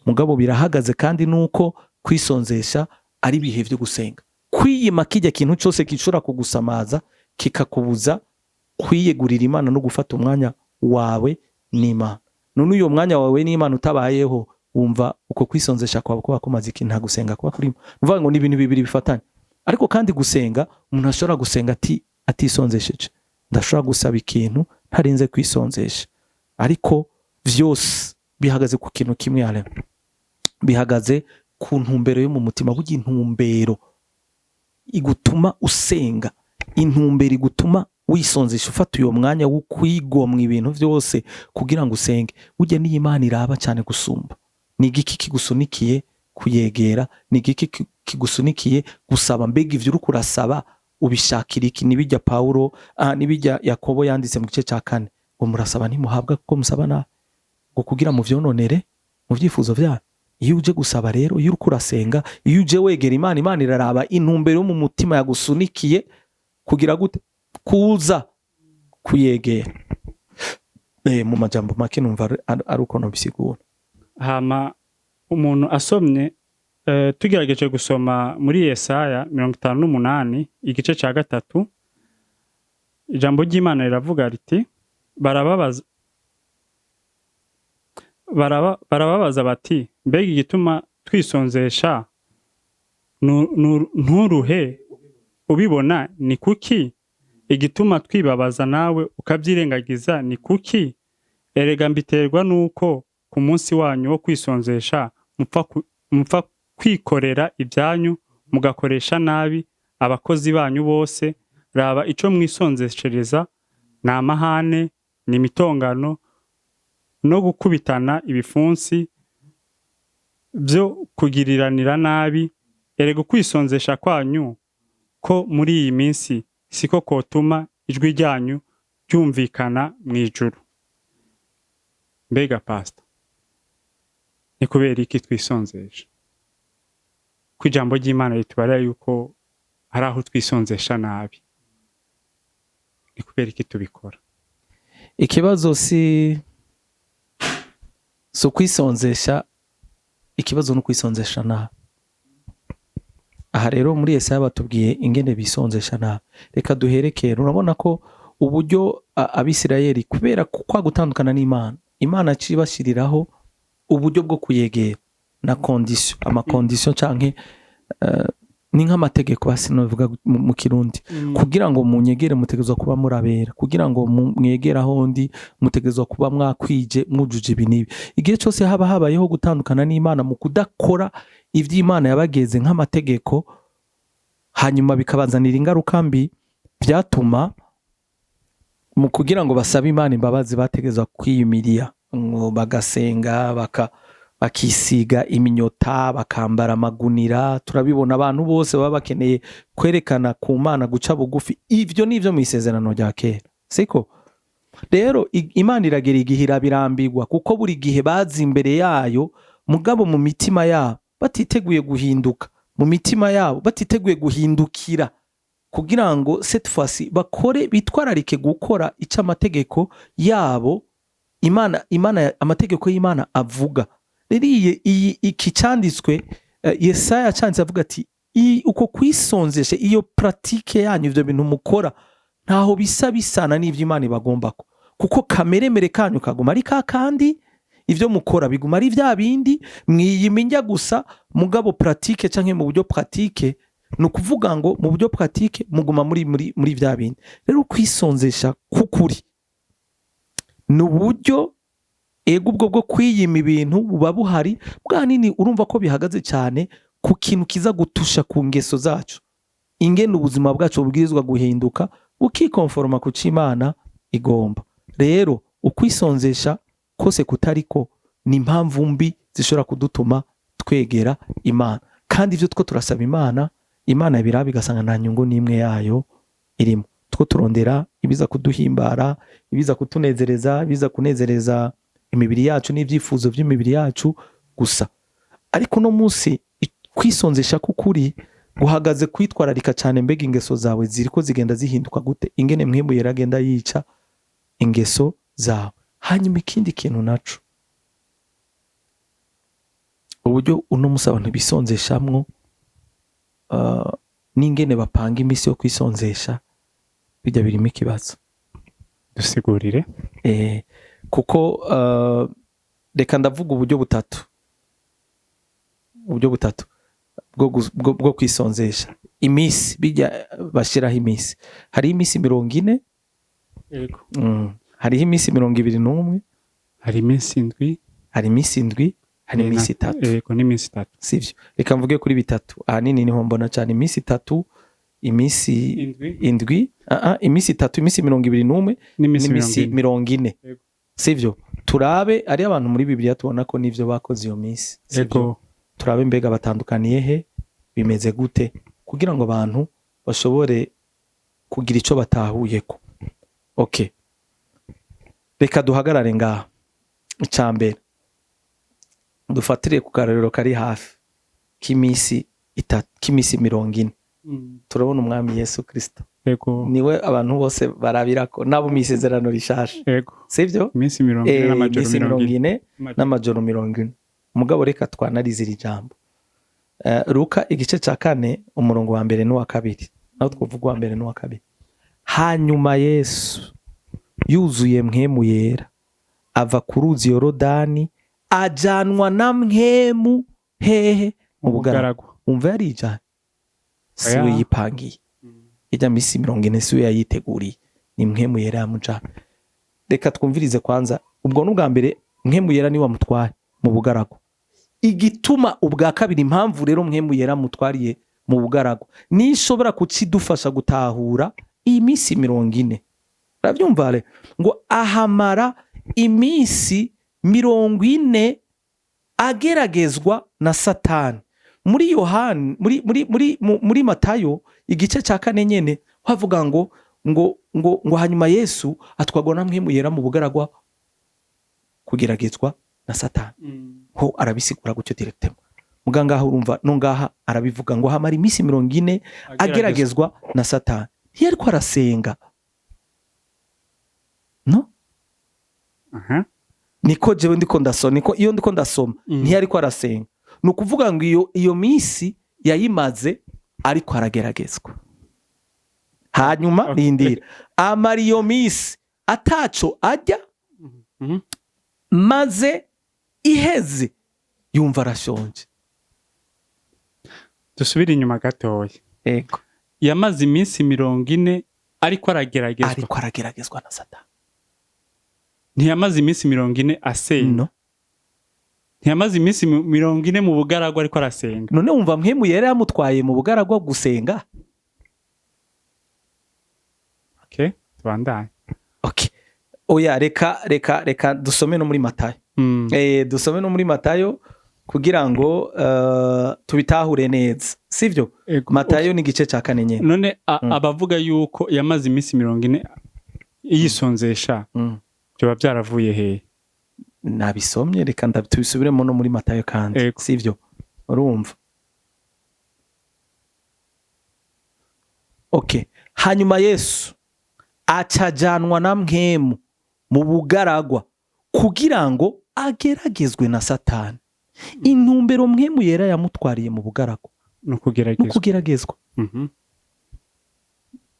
Mugabo birahagaze kandi nuko kwisonzesha ari ibihe vyo gusenga, kwiyima kijya kintu cyose gishobora kugusamaza, kikakubuza kwiyegurira Imana no gufata umwanya wawe n'Imana. None uyo mwanya wawe n'Imana utabayeho, wumva uko kwisonzesha kwawe kuba kumaze iki? Nta gusenga kuba kurimo. Nuvuga ngo ni ibintu bibiri bifatanye. Ariko kandi gusenga, umuntu ashobora gusenga atisonzesheje. Ndashobora gusaba ikintu ntarinze kwisonzesha, ariko vyose bihagaze ku kintu kimwe, Alain. Bihagaze ku ntumbero yo mu mutima. Burya intumbero igutuma usenga, intumbero igutuma wisonzesha, ufata uyo mwanya wo kwigomwa ibintu vyose kugira ngo usenge, burya niyo Imana iraba cyane gusumba. Ni igiki kigusunikiye kuyegera? Ni igiki kigusunikiye gusaba? Mbega ivyo uriko urasaba ubishakira iki? Nibijya Paulo, nibijya Yakobo yanditse mu gice cya kane ngo: "Murasaba ntimuhabwa kuko musaba nabi, ngo kugira muvyononere mu vyifuzo vyanyu." Iyo uje gusaba rero, iyo uriko urasenga, iyo uje wegera Imana, Imana iraraba intumbero yo mu mutima yagusunikiye kugira gute kuza kuyegera. Mu majambo make numva ari uko nobisigura. Hama umuntu asomye, tugerageje gusoma muri Yesaya 58 igice cya gatatu, ijambo ry'Imana riravuga riti: Barababaza bati: 'Mbega igituma twisonzesha nturuhe ubibona ni kuki? Igituma twibabaza nawe ukabyirengagiza ni kuki? Erega mbiterwa nuko ku munsi wanyu wo kwisonzesha mupfa kwikorera ibyanyu, mugakoresha nabi abakozi banyu bose. Raba ico mwisonzeshereza ni amahane, ni imitongano no gukubitana ibipfunsi byo kugiriranira nabi. Erega ukwisonzesha kwanyu ko muri iyi minsi siko kotuma ijwi ryanyu ryumvikana mu ijuru.'" Mbega pastor, ni kubera iki twisonzesha, ko ijambo ry'Imana ritubarira yuko hari aho twisonzesha nabi? Ni kubera iki tubikora? Ikibazo si ukwisonzesha. Ikibazo no kwisonzesha nabi. Aha rero muri Yesaya batubwiye ingene bisonzesha nabi. Reka duherekere. Urabona ko uburyo Abisirayeli, kubera kwa gutandukana n'Imana, Imana yaciye ibashiriraho uburyo bwo kuyegera na condition, ama condition canke ni nk'amategeko basi novuga mu Kirundi. Kugira ngo munyegere mutegerezwa kuba murabera, kugira ngo mwegere aho ndi mutegerezwa kuba mwakwije, mwujuje ibi n'ibi. Igihe cyose haba habayeho gutandukana n'Imana mu kudakora ivy'Imana yabageze nk'amategeko, hanyuma bikabazanira ingaruka mbi, byatuma mu kugira ngo basabe Imana imbabazi bategerezwa kwiyumiriya, ngo bagasenga, bakisiga iminyota, bakambara amagunira. Turabibona, abantu bose baba bakeneye kwerekana ku Mana guca bugufi. Ivyo ni ivyo mu Isezerano rya Kera, siko? Rero Imana iragera igihe irabirambirwa, kuko buri gihe baza imbere yayo, mugabo mu mitima yabo batiteguye guhinduka, mu mitima yabo batiteguye guhindukira kugira ngo cette fois bakore, bitwararike gukora icyo amategeko yabo Imana amategeko y'Imana avuga. Rero iyi iki cyanditswe, Yesaya yacanditse avuga ati: "Uko kwisonzesha, iyo pratique yanyu, ivyo bintu mukora ntaho bisa bisana n'ivyo Imana ibagombako, kuko kameremere kanyu kaguma ari ka kandi, ivyo mukora biguma ari vya bindi, mwiyima indya gusa, mugabo pratique canke mu buryo pratique, ni ukuvuga ngo mu buryo pratique muguma muri vya bindi." Rero kwisonzesha k'ukuri ni uburyo, ego, ubwo bwo kwiyima ibintu buba buhari bwanini. Urumva ko bihagaze cyane ku kintu kiza gutusha ku ngeso zacu, ingene ubuzima bwacu bubwirizwa guhinduka bukikonforoma ku c'Imana igomba. Rero ukwisonzesha kose kutariko ni impamvu mbi zishobora kudutuma twegera Imana, kandi ibyo two turasaba Imana, Imana biraba igasanga nta nyungu n'imwe yayo irimo. Two turondera ibiza kuduhimbara, ibiza kutunezereza, ibiza kunezereza imibiri yacu n'ibyifuzo by'imibiri yacu gusa. Ariko uno munsi kwisonzesha k'ukuri guhagaze kwitwararika cyane: mbega ingeso zawe ziriko zigenda zihinduka gute, ingene Mpwemu Yera agenda yica ingeso zawe? Hanyuma ikindi kintu naco, uburyo uno munsi abantu bisonzeshamwo n'ingene bapanga iminsi yo kwisonzesha, bijya birimo ikibazo. Dusigurire. Kuko reka ndavuga uburyo butatu, uburyo butatu bwo kwisonzesha. Iminsi bijya bashyiraho iminsi, hariho iminsi 40, hariho iminsi 21, Hari iminsi 7. Hari iminsi 7, hari iminsi 3. Yego, n'iminsi 3. Sivyo? Reka mvuge kuri bitatu ahanini, niho mbona cyane: iminsi 3, iminsi 7. 7, iminsi 3, iminsi 21, n'iminsi n'iminsi 40. 40. Yego. Sivyo? Turabe ari abantu muri Bibiliya, tubona ko nivyo bakoze iyo minsi, sivyo? Yego. Turabe mbega batandukaniye he, bimeze gute, kugira ngo abantu bashobore kugira ico batahuyeko. Okay, reka duhagarare ngaha. Icya mbere, dufatire ku karorero kari hafi k'iminsi 3, k'iminsi 40. Turabona Umwami Yesu Kristo, niwe abantu bose barabirako, nabo mu Isezerano Rishasha, sivyo? Iminsi 40 n'amajoro iminsi 40. 40 n'amajoro 40. Mugabo reka twanarize iri jambo. Luka igice cya 4, umurongo wa mbere n'uwa kabiri, naho twavuga uwa mbere n'uwa kabiri. Hanyuma Yesu yuzuye Mpwemu Yera ava ku ruzi Yorodani, ajanwa na Mpwemu hehe? Mu bugaragwa. Bugaragwa. Umva, yarijanye, si we Oya. yipangiye ijya minsi 40, si we yayiteguriye, ni Mpwemu Yera yamujana. Reka twumvirize kwanza. Ubwo n'ubwa mbere Mpwemu Yera niwe wamutwaye mu bugaragwa. Igituma ubwa kabiri, impamvu rero Mpwemu Yera mutwariye mu bugaragwa nishobora kukidufasha gutahura iyi minsi 40. Urabyumva re? Ngo ahamara iminsi 40 ageragezwa na Satani. Muri Yohani, muri Matayo igice cya 4 nyene, havuga ngo hanyuma Yesu atwagwa na Mpwemu Yera mu bugaragwa kugeragezwa na Satani. Ho arabisigura gutyo directement. Muga ngaha urumva no ngaha arabivuga ngo hamara iminsi 40 ageragezwa na Satani. Ntiyariko arasenga, no? Niko jewe ndiko ndasoma, niko iyo ndiko ndasoma. Ntiyariko arasenga. Ni ukuvuga ngo iyo minsi yayimaze ariko arageragezwa. Hanyuma rindira, amara iyo minsi ataco arya, maze iheze yumva arashonje. Dusubire inyuma gatoya. Ego. Yamaze iminsi 40 ariko arageragezwa. Ariko arageragezwa na Satani. Ntiyamaze iminsi 40 asenga? No. Ntiyamaze iminsi 40 mu bugaragwa ariko arasenga? None wumva Mpwemu Yera yamutwaye mu bugaragwa gusenga? Okay, tubandanye. Okay, oya, reka dusome no muri Matayo. Dusome no muri Matayo kugira ngo tubitahure neza, sivyo? Ego. Matayo ni igice ca 4 nyene. None abavuga yuko yamaze iminsi 40 yisonzesha, byoba byaravuye hehe? Nabisomye, reka tubisubiremo no muri Matayo kandi. Ego. Sivyo? Urumva, okay. Hanyuma Yesu acajanwa na Mpwemu mu bugaragwa kugira ngo ageragezwe na Satani. Intumbero Mpwemu Yera yamutwariye mu bugaragwa Ni no ukugeragezwa. Kugeragezwa.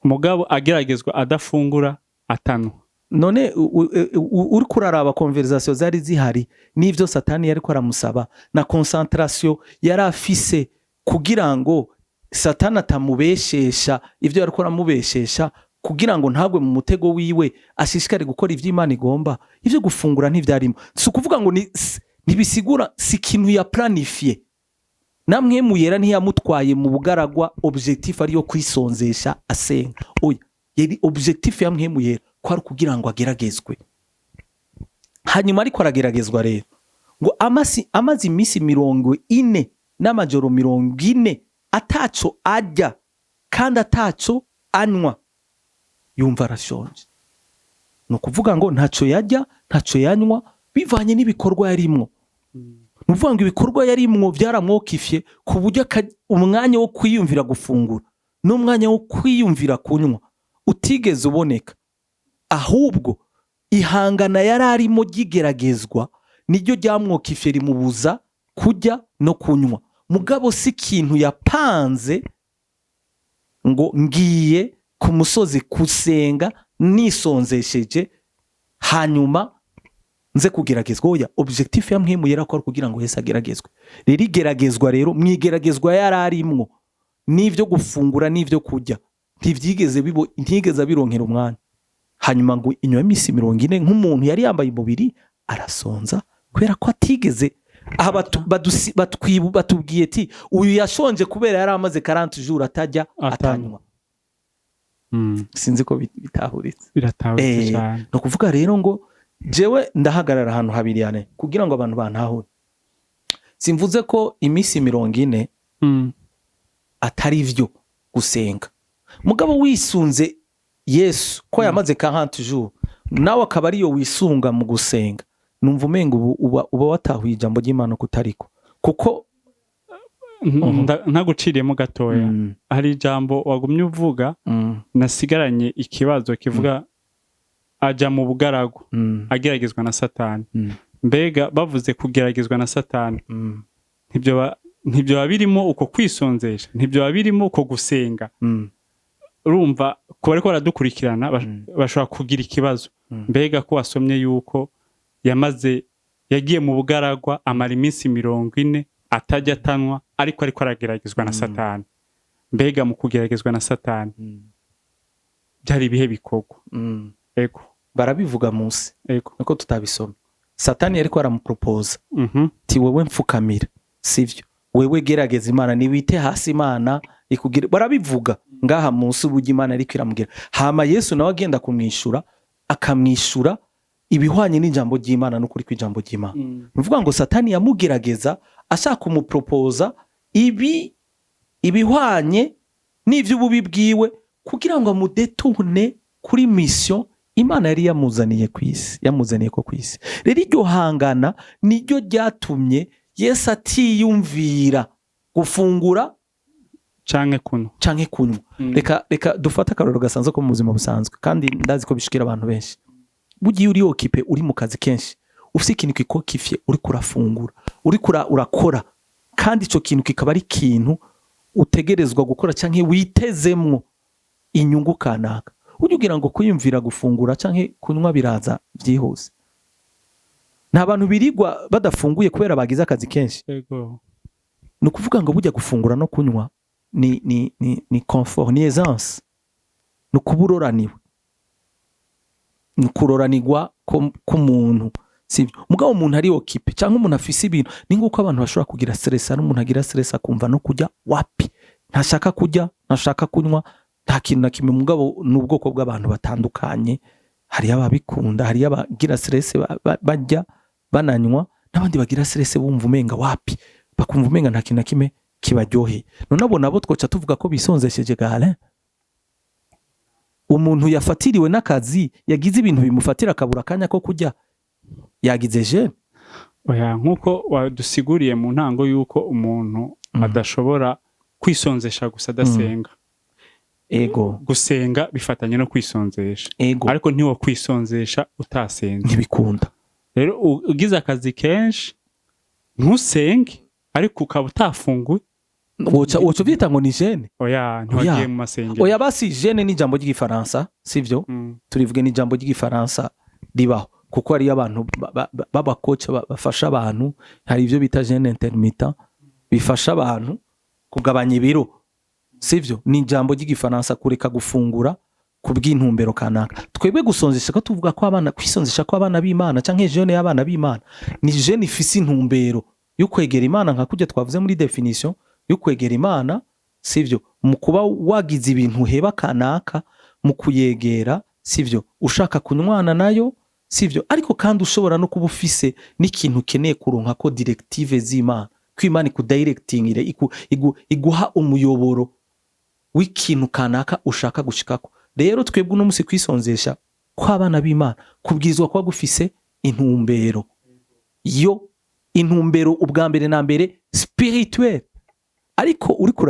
Umugabo ageragezwa adafungura, atanwa. None uriko uraraba conversation zari zihari n'ivyo Satani yariko aramusaba na concentration yari afise kugira ngo Satani atamubeshesha ivyo yariko aramubeshesha, kugira ngo ntagwe mu mutego wiwe, ashishikare gukora ivyo Imana igomba, ivyo gufungura ntivyarimo. Si ukuvuga ngo ntibisigura, si ikintu ya planifié. Namwe Muyera ntiyamutwaye mu bugaragwa objectif ariyo kwisonzesha asenga. Oya, yari objectif ya Mpwemu Yera ko ari kugira ngo ageragezwe. Hanyuma ariko arageragezwa rero, ngo amaze iminsi 40 n'amajoro 40 ataco arya kandi ataco anywa, yumva arashonje. Ni ukuvuga ngo ntaco yarya, ntaco yanywa, bivanye n'ibikorwa yarimwo. Ni ukuvuga ngo ibikorwa yarimwo byaramwokifye ku buryo umwanya wo kwiyumvira gufungura n'umwanya wo kwiyumvira kunywa utigeze uboneka. Ahubwo ihangana yari arimo ry'igeragezwa niryo ryamwokifye, rimubuza kurya no kunywa. Mugabo si ikintu yapanze ngo ngiye ku musozi gusenga nisonzesheje, hanyuma nze kugeragezwa. Oya, objectif ya Mpwemu Yera ko ari kugira ngo Yesu ageragezwe. Rero igeragezwa, rero mwigeragezwa yari arimwo, n'ivyo gufungura n'ivyo kurya ntivyigeze bibo, ntiyigeze abironkera umwanya. Hanyuma ngo inyuma y'iminsi 40, nk'umuntu yari yambaye umubiri, arasonza kubera ko atigeze aha. Batubwiye ati uyu yashonje kubera yari amaze 40 jours atajya, atanywa. Atanywa. Sinzi ko bitahuritse. Biratahuritse cyane. Ni ukuvuga rero ngo jewe ndahagarara ahantu habiri yane kugira ngo abantu bantahure. Simvuze ko iminsi 40 atari vyo gusenga. Mugabo wisunze Yesu ko yamaze 40 jours, nawe akaba ariyo wisunga mu gusenga, numva umenga ubu uba watahuye ijambo ry'Imana kutariko kuko Ntaguciriyemo gatoya, hari ijambo wagumye uvuga, nasigaranye ikibazo kivuga aja mu bugaragwa ageragezwa na Satani. Mbega bavuze kugeragezwa na Satani, ntibyo birimo uko kwisonzesha, ntibyo birimo uko gusenga? Urumva ku bariko baradukurikirana bashobora kugira ikibazo. Mbega ko wasomye yuko yamaze, yagiye mu bugaragwa, amara iminsi 40 atajya, atanywa, ariko arageragezwa na Satani, mbega mu kugeragezwa na Satani byari ibihe bikorwa? Ego. Barabivuga munsi. Niko tutabisoma. Satani yariko aramupropoza ti wewe mfukamira, sivyo? Wewe gerageza Imana, niwite hasi Imana ikugire. Barabivuga ngaha munsi uburyo Imana ariko iramubwira. Hama Yesu nawe agenda kumwishura, akamwishura ibihwanye n'ijambo ry'Imana n'ukuri kw'ijambo ry'Imana. Ni ukuvuga ngo Satani yamugerageza ashaka kumupropoza ibihwanye n'ivy'ububi bwiwe kugira ngo amudétourne kuri mission Imana yari yamuzaniye ku isi, yamuzaniye ko ku isi. Rero iryo hangana niryo ryatumye Yesu atiyumvira gufungura canke kunywa. Canke kunywa. Reka dufate akarorero gasanzwe ko mu buzima busanzwe, kandi ndazi ko bishikira abantu benshi. Bugiye uri occupé, uri mu kazi kenshi, ufise ikintu kikokifye, uriko urafungura, uriko urakora. Kandi ico kintu kikaba ari ikintu utegerezwa gukora canke witezemwo inyungu kanaka. Ujya ugira ngo kwiyumvira gufungura canke kunywa biraza byihuse? Nta bantu birirwa badafunguye kubera bagize akazi kenshi. Ni ukuvuga ngo bujya gufungura no kunywa ni confort, ni aisance, ni ukuba uroraniwe, ni ukuroranirwa k'umuntu, sibyo? Mugabo umuntu ari occupé cyangwa umuntu afise ibintu, ni nk'uko abantu bashobora kugira stress. Hari umuntu agira stress akumva no kurya wapi, ntashaka kurya, ntashaka kunywa, nta kintu na kimwe. Mugabo ni ubwoko bw'abantu batandukanye. Hariyo ababikunda, hariyo abagira stress barya bananywa, n'abandi bagira stress bumva umenga wapi, bakumva umenga nta kintu na kimwe kibaryoheye. None abo nabo twoca tuvuga ko bisonzesheje gare? Umuntu yafatiriwe n'akazi, yagize ibintu bimufatira, akabura akanya ko kurya, yagize jeûne? Oya, nk'uko wadusiguriye mu ntango y'uko umuntu adashobora kwisonzesha gusa adasenga. Gusenga bifatanye no kwisonzesha. Ariko ntiwo kwisonzesha utasenze. Ntibikunda. Rero ugize akazi kenshi ntusenge, ariko ukaba utafunguye, Woca uvyita ngo ni jeûne? Oya, ntiwagiye Oya. mu masengero. Oya, basi jeûne ni ijambo ry'igifaransa, sivyo? Turivuge, ni ijambo ry'igifaransa ribaho kuko hariyo abantu b'aba coach bafasha abantu. Hari ibyo bita jeûne intermittent bifasha abantu kugabanya ibiro, sivyo? Ni ijambo ry'igifaransa, kureka gufungura ku bw'intumbero kanaka. Twebwe gusonzesha ko tuvuga ko abana, kwisonzesha ko abana b'Imana canke jeûne y'abana b'Imana, ni jeûne ifise intumbero yo kwegera Imana, nka kurya twavuze muri définition yo kwegera Imana, sivyo? Mu kuba wagize ibintu uheba kanaka mu kuyegera, sivyo? Ushaka kunywana nayo, sivyo? Ariko kandi ushobora no kuba ufise n'ikintu ukeneye kuronka ko directive z'Imana, ko Imana ikudirectingire, iguha umuyoboro w'ikintu kanaka ushaka gushikako. Rero twebwe uno musi kwisonzesha kw'abana b'Imana kubwirizwa kuba gufise intumbero, yo intumbero ubwa mbere na mbere spirituel. Ariko uriko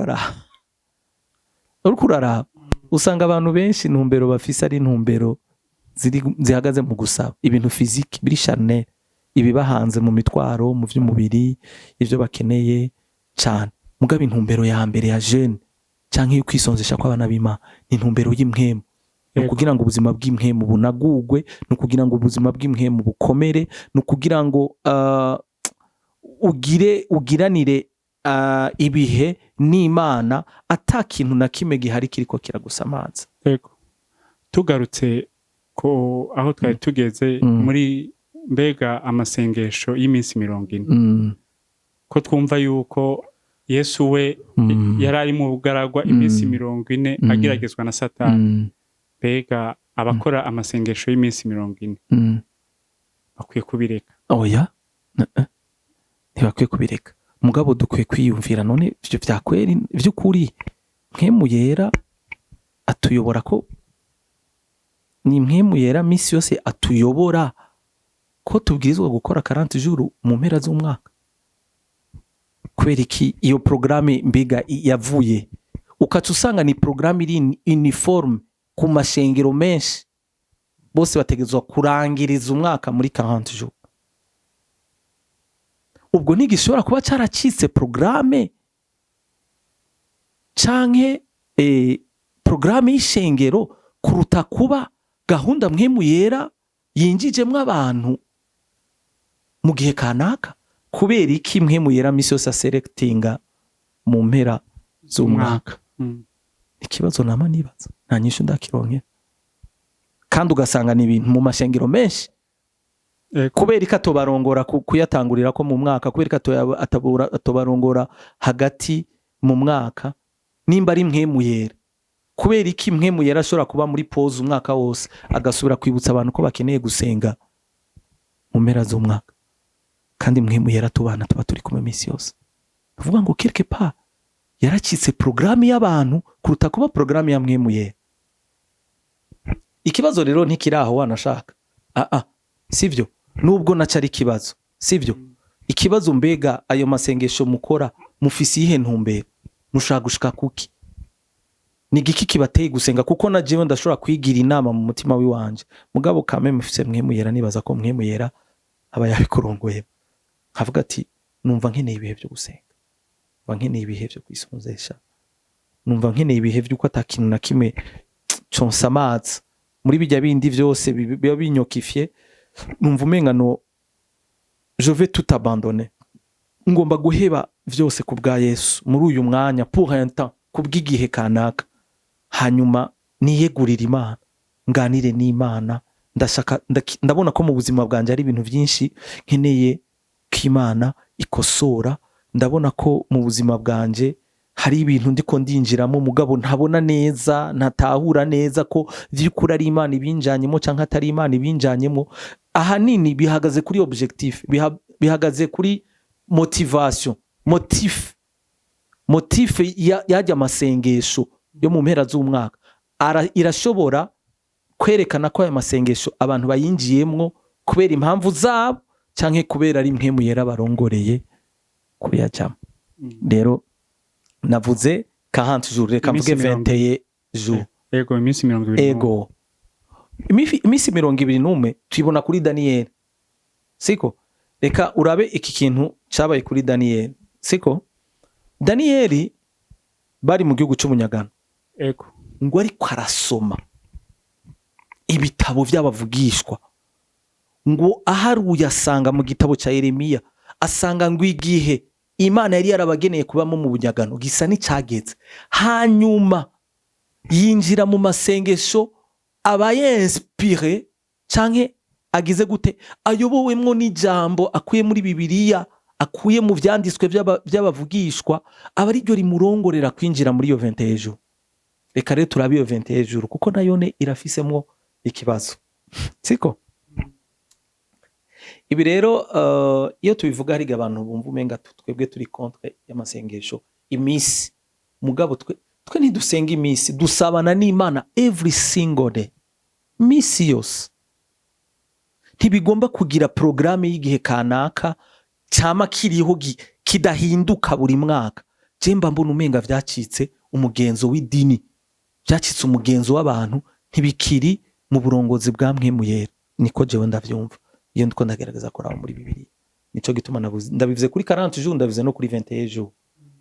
uraraba usanga abantu benshi intumbero bafise ari intumbero ziri zihagaze mu gusaba ibintu physique biri charnel, ibiba hanze mu mitwaro, mu by'umubiri, ibyo bakeneye cyane. Mugabo intumbero ya mbere ya jeûne canke yo kwisonzesha kw'abana b'Imana ni intumbero y'impwemu, ni ukugira ngo ubuzima bw'impwemu bunagugwe, ni ukugira ngo ubuzima bw'impwemu bukomere, ni ukugira ngo ugire ugiranire ibihe n'Imana ata kintu na kimwe gihari kiriko kiragusamaza. Yego. Tugarutse ko aho twari tugeze muri mbega amasengesho y'iminsi 40, ko twumva yuko Yesu we yari ari mu bugaragwa iminsi 40 ageragezwa na Satani, mbega abakora amasengesho y'iminsi 40 bakwiye kubireka? Oya, ntibakwiye kubireka. Mugabo dukwiye kwiyumvira: none ivyo vyakweri vy'ukuri Mpwemu Yera atuyobora, ko ni Mpwemu Yera misi yose atuyobora ko tubwirizwa gukora 40 jours mu mpera z'umwaka? Kubera iki iyo programme mbega yavuye, ukaca usanga ni programme iri uniforme ku mashengero menshi, bose bategerezwa kurangiriza umwaka muri 40 jours? Ubwo ntigishobora kuba caracitse programme canke programme y'ishengero kuruta kuba gahunda Mpwemu Yera yinjijemwo abantu mu gihe kanaka? Kubera iki Mpwemu Yera misi yose aselectinga mu mpera z'umwaka? Ikibazo nama nibaza, nta nyishu ndakironkera. Kandi ugasanga ni ibintu mu mashengero menshi. Kubera ko atobarongora kuyatangurira ko mu mwaka? Kubera ko atobarongora hagati mu mwaka nimba ari Mpwemu Yera? Kubera iki Mpwemu Yera ashobora kuba muri pause umwaka wose, agasubira kwibutsa abantu ko bakeneye gusenga mu mpera z'umwaka, kandi Mpwemu Yera tubana, tuba turi kumwe iminsi yose? Uvuga ngo quelque part yaracitse porogaramu y'abantu kuruta kuba porogaramu ya Mpwemu Yera. Ikibazo rero ntikiri aho wanashaka, ah, sivyo? Nubwo naco ari ikibazo, sivyo? Ikibazo, mbega ayo masengesho mukora mufise iyihe ntumbero? Mushaka gushika kuki? Ni igiki kibateye gusenga? Kuko na jewe ndashobora kwigira inama mu mutima wiwanje, mugabo kame mufise Mpwemu Yera, nibaza ko Mpwemu Yera aba yabikurongoye, nkavuga ati: "Numva nkeneye ibihe byo gusenga." Mba nkeneye ibihe vyo kwisonzesha, numva nkeneye ibihe vy'uko ata kintu na kimwe consamaza muri bijya bindi vyose biba binyokifye. Numva umenga no je vais tout abandonner, ngomba guheba vyose ku bwa Yesu muri uyu mwanya, pour un temps, ku bw'igihe kanaka, hanyuma niyegurira Imana, nganire n'Imana. Ndashaka ndabona ko mu buzima bwanjye hari ibintu byinshi nkeneye ko Imana ikosora. Ndabona ko mu buzima bwanjye hari ibintu ndiko ndinjiramo, mugabo ntabona neza, ntatahura neza ko vy'ukuri ari Imana ibinjanyemo canke atari Imana ibinjanyemo. Ahanini bihagaze kuri objectif, bihagaze kuri motivation, motif yajya amasengesho yo mu mpera z'umwaka. Irashobora kwerekana ko aya masengesho abantu bayinjiyemwo kubera impamvu zabo canke kubera ari Mpwemu Yera barongoreye kuyajamo. Rero navuze 40 jours, reka Iminsi mvuge mirongo 21 jours. Ego, iminsi 21. Ego. Iminsi 21 tuyibona kuri Daniyeli, siko? Reka urabe iki kintu cabaye kuri Daniyeli, siko? Daniyeli bari mu gihugu c'umunyagano. Ngo ariko arasoma ibitabo vy'abavugishwa, ngo aharuye asanga mu gitabo ca Yeremiya, asanga ngo igihe Imana yari yarabageneye kubamo mu bunyagano gisa n'icageze. Hanyuma yinjira mu masengesho, aba inspiré canke agize gute, ayobowemwo n'ijambo akuye muri Bibiliya, akuye mu vyanditswe vy'abavugishwa, aba ariryo rimurongorera kwinjira muri iyo 21 jours. Reka rero turabe iyo 21 jours, kuko nayone irafisemwo ikibazo, siko? Ibi rero iyo tubivuga hariga abantu bumva umenga twebwe turi contre y'amasengesho iminsi, mugabo twe ntidusenga iminsi, dusabana n'Imana every single day, misi yose. Ntibigomba kugira porogaramu y'igihe kanaka cyama kiriho kidahinduka buri mwaka. Je mba mbona umenga vyacitse umugenzo w'idini, byacitse umugenzo w'abantu, ntibikiri mu burongozi bwa Mpwemu Yera. Niko jewe ndavyumva iyo ndiko ndagerageza kuraba muri Bibiliya. Nico gituma ndabivuze kuri 40 jours, ndabivuze no kuri 21 jours,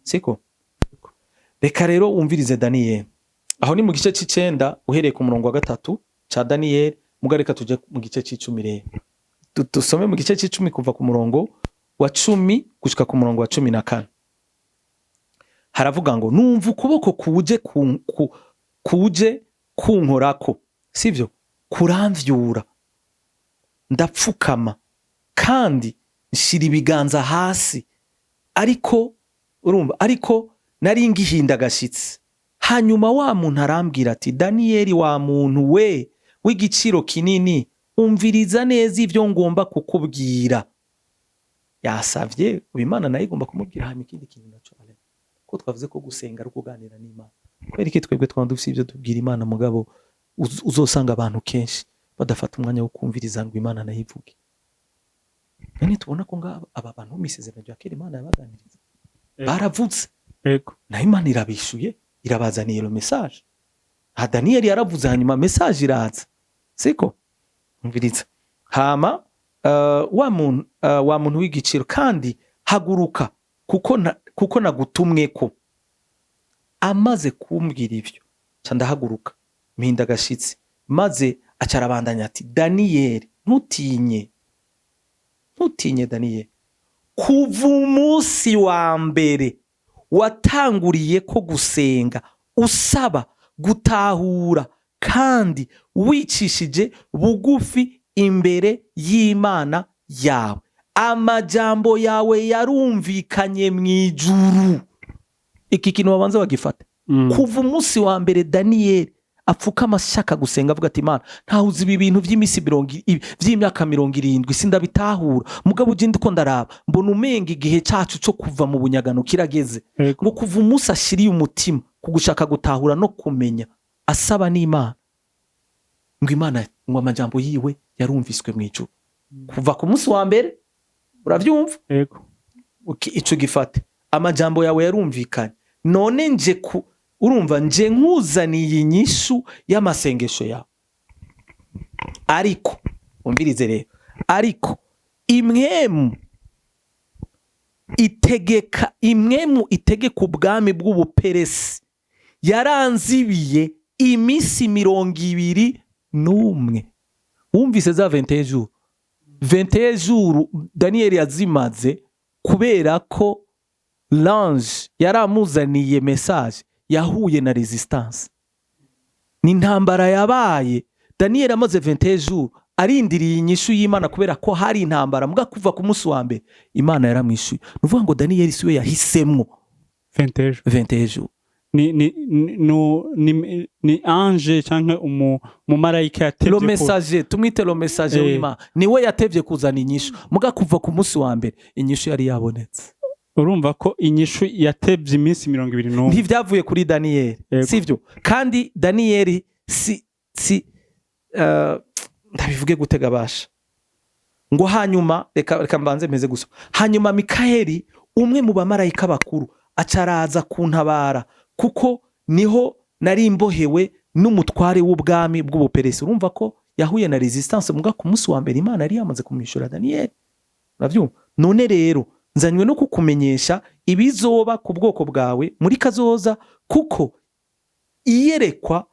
siko? Reka rero wumvirize Daniyeli. Aho ni mu gice c'icenda uhereye ku murongo wa 3 ca Daniyeli. Muga reka tuje mu gice c'icumi rero. Dusome mu gice c'icumi kuva ku murongo wa 10 gushika ku murongo wa 14. Haravuga ngo: "Numva ukuboko kuje kuje kunkorako, sivyo, kuramvyura, ndapfukama kandi nshira ibiganza hasi." Ariko urumva, ariko nari ngihinda agashitsi. Hanyuma wa muntu arambwira ati: "Daniyeli, wa muntu we w'igiciro kinini, umviriza neza ivyo ngomba kukubwira." Yasavye ubu, Imana nayo igomba kumubwira. Hanyuma ikindi kintu naco, ale ko twavuze ko gusenga ari ukuganira n'Imana, kubera iki twebwe twaba dufise ivyo tubwira Imana, mugabo uzosanga abantu kenshi badafata umwanya wo kumviriza ngo Imana nayo ivuge? None tubona ko ngaba aba bantu bo mw'isezerano rya kera Imana yabaganiriza, baravutse, nayo Imana irabishuye, irabazaniye iyo message. Ha Daniyeli yaravuze, hanyuma message iraza, siko? Umviriza. Hama wa muntu w'igiciro, kandi haguruka, kuko nagutumweko. Amaze kumbwira ivyo, ca ndahaguruka mpinda agashitsi. Maze aca arabandanya ati: "Daniyeli, ntutinye, ntutinye Daniyeli. Kuva umunsi wa mbere watanguriye ko gusenga usaba gutahura kandi wicishije bugufi imbere y'Imana yawe, amajambo yawe yarumvikanye mu ijuru." Iki kintu babanza bagifata. Kuva umunsi wa mbere Daniyeli apfukama ashaka gusenga, avuga ati: "Imana, ntawe uzi ibi bintu by'iminsi vy'imyaka 70, sindabitahura, mugabo uje ndiko ndaraba mbona umenga igihe cacu co kuva mu bunyagano kirageze." Ngo kuva umunsi ashiriye umutima ku gushaka gutahura no kumenya, asaba n'Imana, ngo Imana, ngo amajambo yiwe yarumviswe mu ijuru. Kuva ku munsi wa mbere, uravyumva? Ego. Ico gifate: amajambo yawe yarumvikanye. None nje ku urumva nje nkuzaniye inyishu y'amasengesho yawe. Ariko umvirize rero, ariko imwemu Itegeka imwemu itegeka ubwami bw'Ubuperesi yaranzibiye iminsi 21. Wumvise za 21 jours? 21 jours Daniel yazimaze kubera ko l'ange yaramuzaniye message, yahuye na résistance. Ni intambara yabaye. Daniel amaze 21 jours arindiriye inyishu y'Imana kubera ko hari intambara. Muga kuva ku munsi wa mbere Imana yaramwishuye. Ni ukuvuga ngo Daniel siwe yahisemwo 21 jours. 21 jours. Ni ange canke umumarayika yatevye Le messager, tumwite le messager w'Imana, niwe yatevye kuzana inyishu. Muga kuva ku munsi wa mbere inyishu yari yabonetse. Urumva ko inyishu yatevye iminsi 21. Ntivyavuye kuri Daniyeli. Sivyo? Kandi Daniyeli si ndabivuge gutega basha ngo hanyuma reka mbanze meze gusa. Hanyuma Mikayeli, umwe mu bamarayika bakuru, acaraza kuntabara, kuko niho nari mbohewe n'umutware w'ubwami bw'Ubuperesi. Urumva ko yahuye na résistance, muga ku munsi wa mbere Imana yari yamaze kumwishyura Daniyeli. Uravyumva? None rero nzanywe no kukumenyesha ibizoba ku bwoko bwawe muri kazoza, kuko iyerekwa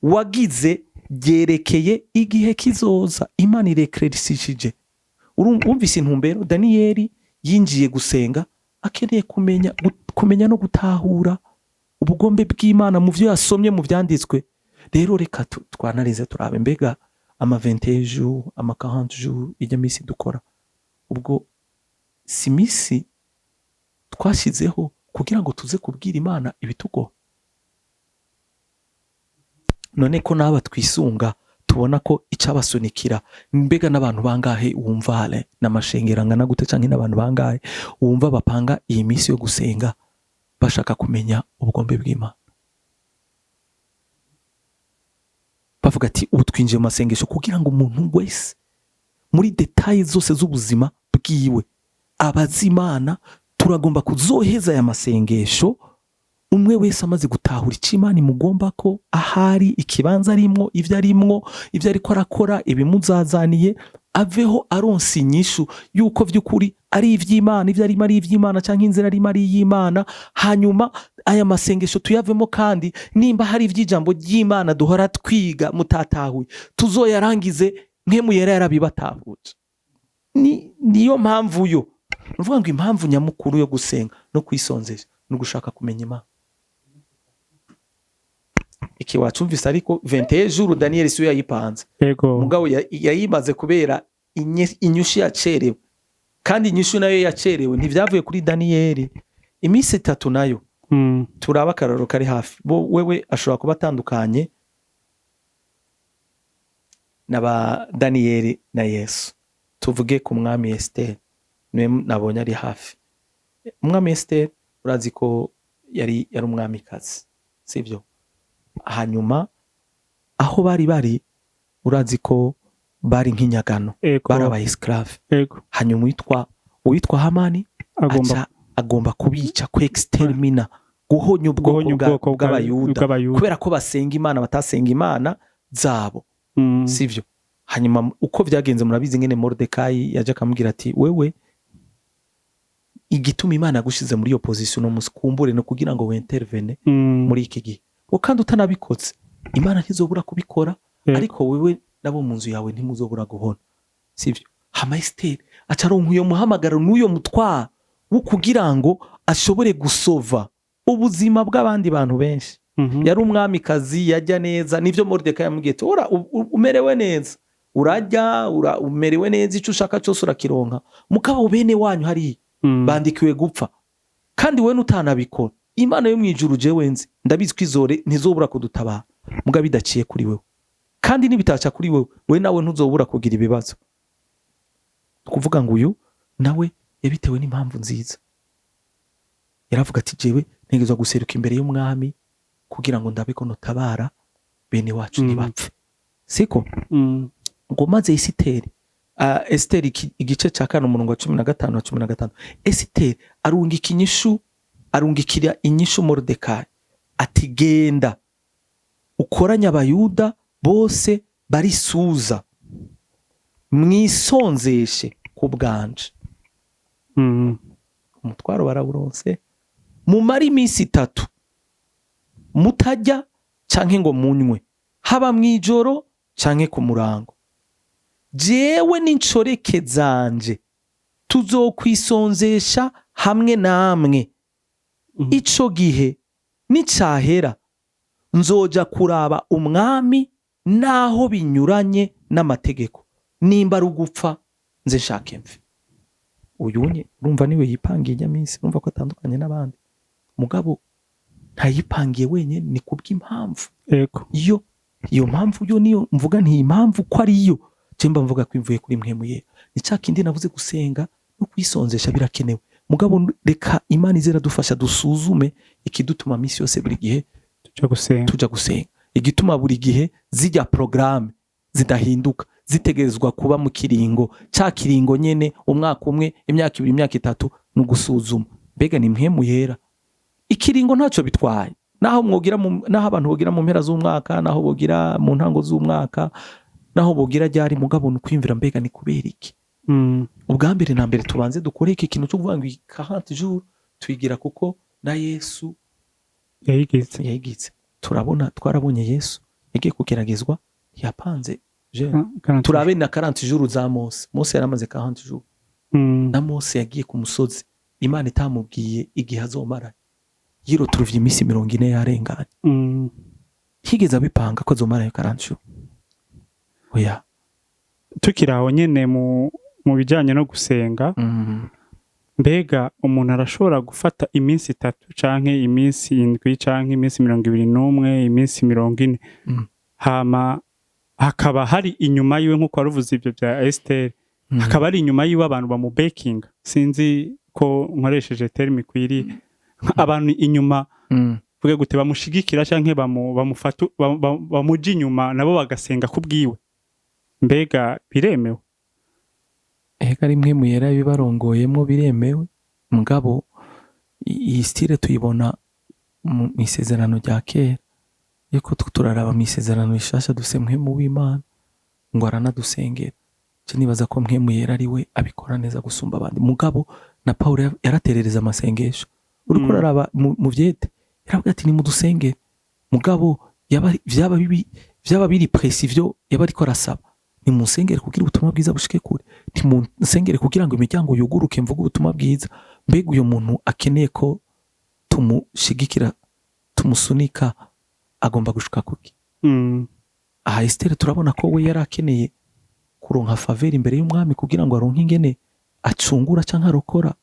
wagize ryerekeye igihe kizoza. Imana irekeresishije. Wumvise intumbero? Daniyeli yinjiye gusenga akeneye kumenya, kumenya no gutahura ubugombe bw'Imana mu byo yasomye mu byanditswe. Rero reka twanarize turabe mbega ama 21 jours, ama 40 jours, ijya misi dukora, ubwo si misi twashyizeho kugira ngo tuze kubwira Imana ibitugora? None ko n'aba twisunga tubona ko icabasunikira, mbega n'abantu bangahe wumva hale n'amashengero angana gute, canke n'abantu bangahe wumva bapanga iyi misi yo gusenga bashaka kumenya ubugombe bw'Imana, bavuga ati: "Ubu twinjiye mu masengesho kugira ngo umuntu wese muri détails zose z'ubuzima bwiwe abazi Imana. Turagomba kuzoheza aya masengesho umwe wese amaze gutahura icyo Imana imugomba, ko ahari ikibanza arimwo, ibyo arimwo, ibyo ariko arakora, ibimuzazaniye, aveho aronsa inyishu yuko vy'ukuri ari ivy'Imana, ibyo arimo ari ivy'Imana, canke inzira arimo ari iy'Imana." Hanyuma aya masengesho tuyavemo, kandi nimba hari ivy'ijambo ry'Imana duhora twiga mutatahuye, tuzoyarangize Mpwemu Yera yarabibatahuje. Niyo mpamvu yo ni ukuvuga ngo impamvu nyamukuru yo gusenga no kwisonzesha ni ugushaka kumenya Imana. Iki wacumvise? Ariko 21 jours Daniel siwe yayipanze. Mugabo yayimaze kubera inyishu yacerewe, kandi inyishu nayo yacerewe ntivyavuye kuri Daniyeli. Iminsi 3 nayo, turaba akarorero kari hafi. Bo wewe ashobora kuba atandukanye na ba Daniyeli na Yesu. Tuvuge ku mwami Esiteri, niwe nabonye ari hafi. Umwami Esiteri, urazi ko yari umwamikazi, sibyo? Hanyuma aho bari, urazi ko bari nk'inyagano, bari aba esclave. Hanyuma uwitwa Hamani agomba aca agomba kubica, ku exterminer, guhonya ubwoko guhonya ubwoko bw'Abayuda bw'Abayuda kubera ko basenga Imana, batasenga imana zabo, sivyo? Hanyuma uko vyagenze murabizi, ngene Moridekayi yaje akamubwira ati: "Wewe, igituma Imana yagushize muri iyo position no musi, kumbure no kugira ngo wintervene muri iki gihe, ngo kandi utanabikoze Imana ntizobura kubikora, ariko wewe nabo mu nzu yawe ntimuzobura guhona." Sivyo? Hama Esiteri aca aronka uyo muhamagaro n'uyo mutwaro wo kugira ngo ashobore gusova ubuzima bw'abandi bantu benshi. Yari umwamikazi, yajya neza. Nivyo Moridekayi yamubwiye ati: "Ora umerewe neza, urajya, umerewe neza, icyo ushaka cyose urakironka, mugabo bene wanyu hariya bandikiwe gupfa, kandi wowe nutanabikora, Imana yo mu ijuru jewe nzi, ndabizi ko izore ntizobura kudutabara, mugabo bidaciye kuri wewe, kandi nibitaca kuri wewe, we nawe ntuzobura kugira ibibazo." Kuvuga ngo uyu nawe yabitewe n'impamvu nziza. Yaravuga ati: "Jewe ntegerezwa guseruka imbere y'umwami kugira ngo ndabe ko notabara bene wacu ntibapfe." Siko? Ngo maze Esiteri, Esiteri igice cya 4, umurongo wa 15 na 16, Esiteri arungika inyishu, arungikira inyishu Moridekayi ati: "Genda ukoranye Abayuda bose barisuza, mwisonzeshe ku bwanje." Umutwaro barawuronse: mumare iminsi 3 mutarya canke ngo munywe, haba mw'ijoro canke ku murango. Jewe n'inshoreke zanje tuzokwisonzesha hamwe namwe. Ico gihe nicahera, nzoja kuraba umwami, naho binyuranye n'amategeko. Nimba ari ugupfa, nze nshake mfe. Uyu nye urumva niwe yipangiye ijya minsi. Urumva ko atandukanye n'abandi, mugabo ntayipangiye wenyine, ni kubw'impamvu. Iyo iyo mpamvu yo niyo mvuga nti impamvu ko ariyo je mba mvuga ko imvuye kuri Mpwemu Yera. Ni ca kindi navuze: gusenga no kwisonzesha birakenewe, mugabo reka Imana ize iradufasha dusuzume ikidutuma misi yose, buri gihe tuja gusenga. Tuja gusenga, igituma buri gihe zijya porogaramu zidahinduka, zitegerezwa kuba mu kiringo ca kiringo nyene, umwaka umwe, imyaka 2, imyaka 3, ni ugusuzuma mbega ni Mpwemu Yera. Ikiringo ntacyo bitwaye, naho mwogira naho abantu bogira mu mpera z'umwaka, naho bogira mu ntango z'umwaka, naho bogira ryari, mugabo ni ukwiyumvira mbega ni kubera iki. Ubwa mbere na mbere tubanze dukore iki kintu cyo kuvuga ngo 40 jours tuyigira kuko na Yesu yayigize. Yayigize. Turabona, twarabonye Yesu yagiye kugeragezwa, ntiyapanze jeûne. 40. Turabe na 40 jours za Mose. Mose yaramaze 40 jours. Na Mose yagiye ku musozi Imana itamubwiye igihe azomara, yiroturuvye iminsi 40 yarenganye. Ntiyigeze abipanga ko azomarayo 40 jours, oya. Tukiri aho nyene mu bijanye no gusenga, mbega umuntu arashobora gufata iminsi 3 canke iminsi 7 canke iminsi 21, iminsi 40, hama hakaba hari inyuma yiwe, nk'uko waruvuze ibyo bya Esiteri, hakaba hari inyuma yiwe abantu bamubekinga? Sinzi ko nkoresheje terme ikwiriye. Abantu inyuma, vuge gute, bamushigikira canke bamufata, bamuja inyuma, nabo bagasenga kubwiwe, mbega biremewe? Ega rimwe mu yera bibarongoyemwo biremewe, mugabo iyi style tuyibona mu isezerano rya kera. Yuko turaraba mu isezerano rishasha, dufise Mpwemu w'Imana ngo aranadusengera. Je nibaza ko Mpwemu Yera ari we abikora neza gusumba abandi, mugabo na Pawulo yaraterereza amasengesho. Uriko uraraba mu vyete, yaravuga ati: "Nimudusengere." Mugabo yaba vyaba bibi, vyaba biri précis, ivyo yaba ariko arasaba: nimunsengere kugira ubutumwa bwiza bushike kure, nimunsengere kugira ngo imiryango yuguruke mvuge ubutumwa bwiza. Mbega uyu muntu akeneye ko tumushigikira, tumusunika, agomba gushika kuki? Aha Esiteri turabona ko we yari akeneye kuronka faveur imbere y'umwami kugira ngo aronke ingene acungura canke arokora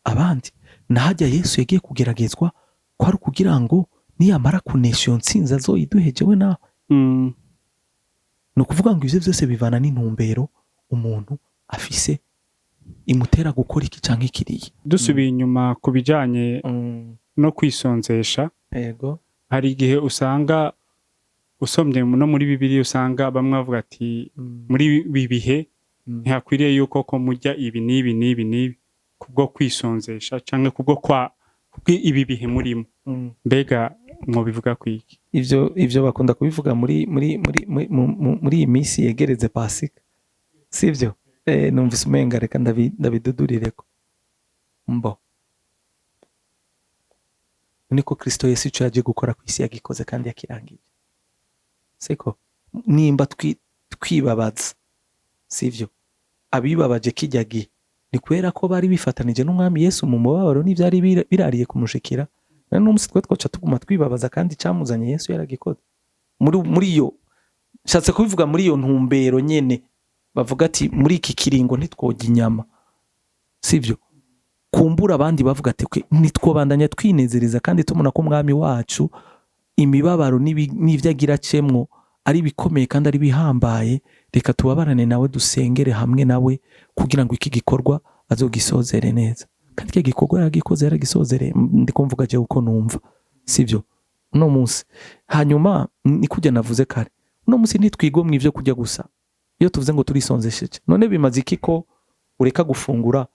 abandi. Nahajya Yesu yagiye kugeragezwa, ko ari ukugira ngo niyamara kunesha iyo ntsinzi azoyiduheje we nawe. Ni ukuvuga ngo ivyo vyose bivana n'intumbero umuntu afise imutera gukora iki canke kiriya. Dusubiye inyuma ku bijanye no kwisonzesha, hari igihe usanga usomye no muri Bibiliya, usanga bamwe bavuga ati: "Muri ibi bihe ntihakwiriye yuko ko murya ibi n'ibi n'ibi n'ibi kubwo kwisonzesha canke kubwo kwa kubwo ibi bihe murimo." Mbega mwobivuga kwiki? Ivyo bakunda kubivuga muri iyi minsi yegereze Pasika, sivyo? Numvise umenga reka ndabidudurireko. Mbo niko Kristo Yesu ico yaje gukora ku isi yagikoze kandi yakirangije, siko? Nimba twibabaza, sivyo? Abibabaje kijya gihe ni kubera ko bari bifatanije n'Umwami Yesu mu mubabaro n'ivyari birariye kumushikira. None n'umunsi twe twoca tuguma twibabaza kandi icamuzanye Yesu yaragikoze? Muri iyo nshatse kubivuga, muri iyo ntumbero nyene bavuga ati: "Muri iki kiringo ntitwojya inyama," sivyo? Kumbura abandi bavuga ati: "Kwe, ntitwobandanya twinezereza kandi tubona ko Umwami wacu imibabaro n'ivyo agira acemwo ari bikomeye kandi ari bihambaye. Reka tubabarane nawe, dusengere hamwe nawe kugira ngo iki gikorwa azogisozere neza." Kandi iki gikorwa yaragikoze, yaragisozereye. Ndiko mvuga jewe uko numva, sivyo? Uno munsi hanyuma ni kujya navuze kare, uno munsi ntitwigomwa ivyo kurya gusa. Iyo tuvuze ngo turisonzesheje, none bimaze iki ko ureka gufungura,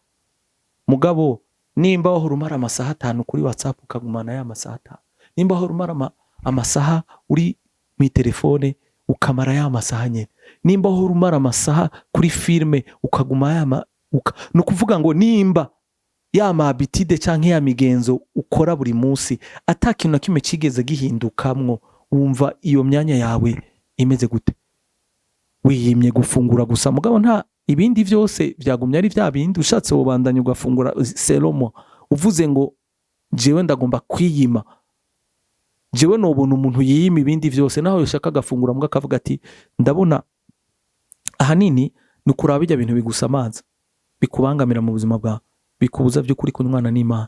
mugabo nimba wahora umara amasaha 5 kuri WhatsApp ukagumana ya masaha 5, nimba wahora umara amasaha uri mu telefone ukamara ya masaha nyene, nimba wahora umara amasaha kuri filme ukaguma ya ni ukuvuga ngo nimba Ya ma habitudes canke ya migenzo ukora buri munsi, ata kintu na kimwe cigeze gihindukamwo, wumva iyo myanya yawe imeze gute? Wiyimye gufungura gusa, mugabo nta ibindi vyose vyagumye ari vya bindi. Ushatse wobandanya ugafungura selon moi. Uvuze ngo jewe ndagomba kwiyima, jewe nobona umuntu yiyima ibindi vyose, naho yoshaka agafungura, mbwa akavuga ati ndabona ahanini ni ukuraba bijya bintu bigusamaza, bikubangamira mu buzima bwawe, bikubuza by'ukuri kunywana n'Imana.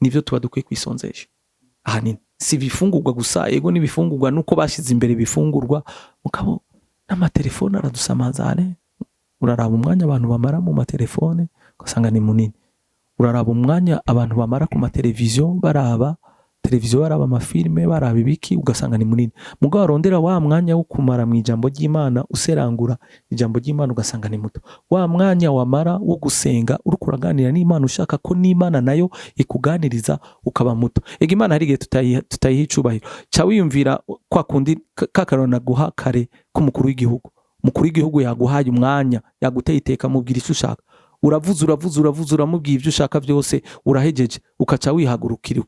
Nivyo tuba dukwiye kwisonzesha ahanini, si ibifungurwa gusa. Ego, n'ibifungurwa, nuko bashize imbere ibifungurwa, mugabo n'amatelefone aradusamaza. Uraraba umwanya abantu bamara mu matelefone, ugasanga ni munini. Uraraba umwanya abantu bamara ku mateleviziyo, baraba televiziyo, baraba amafilme, baraba ibiki, ugasanga ni munini. Mugabo warondera wa mwanya wo kumara mu ijambo ry'Imana, userangura ijambo ry'Imana, ugasanga ni muto. Wa mwanya wamara wo gusenga, uriko uraganira n'Imana, ushaka ko n'Imana nayo ikuganiriza, ukaba muto. Ega Imana hari igihe tutayiha icubahiro. Ca wiyumvira kwa kundi ka karorero naguha kare k'umukuru w'igihugu. Umukuru w'igihugu yaguhaye umwanya, yaguteye iteka, mubwira icyo ushaka, uravuze, uravuze, uravuze, uramubwiye ibyo ushaka byose, urahejeje, ukaca wihagurukira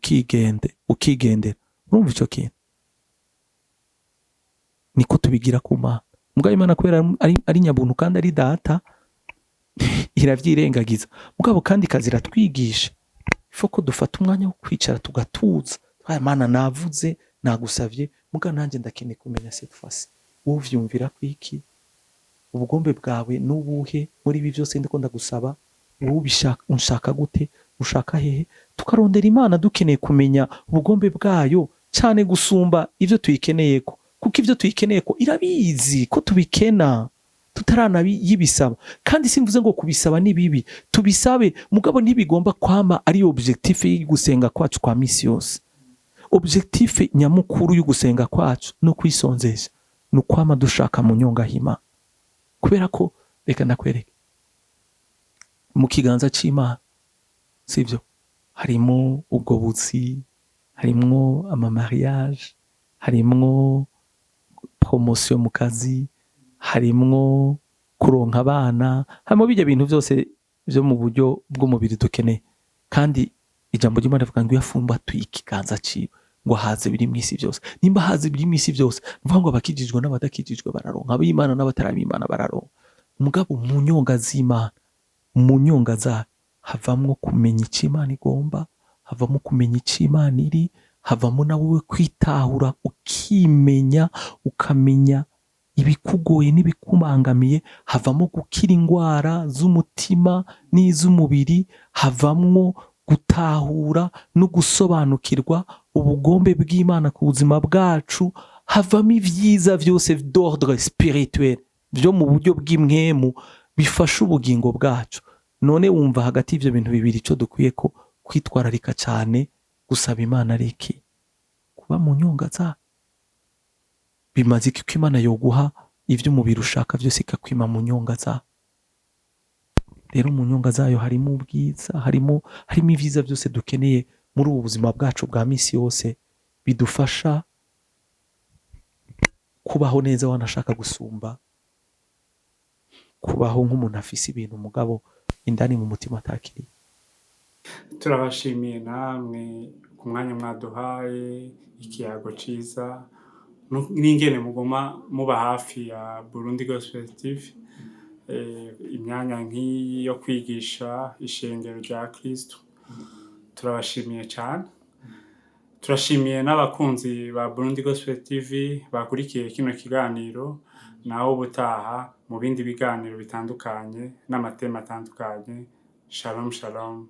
ukigendera. Urumva ico kintu niko tubigira ku Mana. Mugabo Imana, kubera ari nyabuntu kandi ari data, iravyirengagiza. Mugabo kandi ikaza iratwigisha ifo ko dufata umwanya wo kwicara, tugatuza. Aya Mana, navuze, nagusavye, mugabo nanjye ndakeneye kumenya cette fois wowe uvyumvira kwiki, ubugombe bwawe n'ubuhe muri ibi byose ndiko ndagusaba, wowe ubishaka, unshaka gute, ushaka hehe? Tukarondera Imana dukeneye kumenya ubugombe bwayo cyane gusumba ivyo tuyikeneyeko, kuko ivyo tuyikeneyeko irabizi ko tubikena tutaranayibisaba. Kandi simvuze ngo kubisaba ni bibi, tubisabe, mugabo ntibigomba kwama ari objectif y'gusenga kwacu kwa misi yose. Objectif nyamukuru y'ugusenga kwacu no kwisonzesha ni ukwama dushaka mu nyongahima, kubera ko reka ndakwereke, mu kiganza c'Imana, sivyo, harimo ubwo buzi, harimwo ama mariage, harimwo promotion mu kazi, harimwo kuronka abana, harimo bijya bintu byose byo mu buryo bw'umubiri dukeneye. Kandi ijambo ry'Imana rivuga ngo iyo afumbatuye ikiganza ciwe, ngo haze biri mw'isi byose. Nimba haze biri mw'isi byose, ni ukuvuga ngo abakijijwe n'abadakijijwe bararonka, ab'Imana n'abatarab'Imana bararonka. Mugabo mu nyonga z'Imana, mu nyonga zayo, havamwo kumenya icyo Imana igomba, havamo kumenya icyo Imana iri, havamo na wowe kwitahura, ukimenya, ukamenya ibikugoye n'ibikubangamiye, havamo gukira indwara z'umutima n'iz'umubiri, havamwo gutahura no gusobanukirwa ubugombe bw'Imana ku buzima bwacu, havamo ibyiza byose d'ordre spirituel, byo mu buryo bw'impwemu, bifasha ubugingo bwacu. None wumva hagati y'ibyo bintu bibiri icyo dukwiye ko kwitwararika cyane gusaba Imana ari iki? Kuba mu nyonga zayo. Bimaze iki ko Imana yoguha ibyo umubiri ushaka byose, ikakwima mu nyonga zayo? Rero mu nyonga zayo harimo ubwiza, harimo ibyiza byose dukeneye muri ubu buzima bwacu bwa misi yose, bidufasha kubaho neza, wanashaka gusumba kubaho nk'umuntu afise ibintu, mugabo indani mu mutima atakiriye. Turabashimiye namwe ku mwanya mwaduhaye, ikiyago ciza, n'ingene muguma muba hafi ya Burundi Gospel TV, imyanya nk'iyi yo kwigisha ishengero rya Kristo. Turabashimiye cyane. Turashimiye n'abakunzi ba Burundi Gospel TV bakurikiye kino kiganiro. Naho ubutaha mu bindi biganiro bitandukanye n'ama thèmes atandukanye. Shalom, shalom.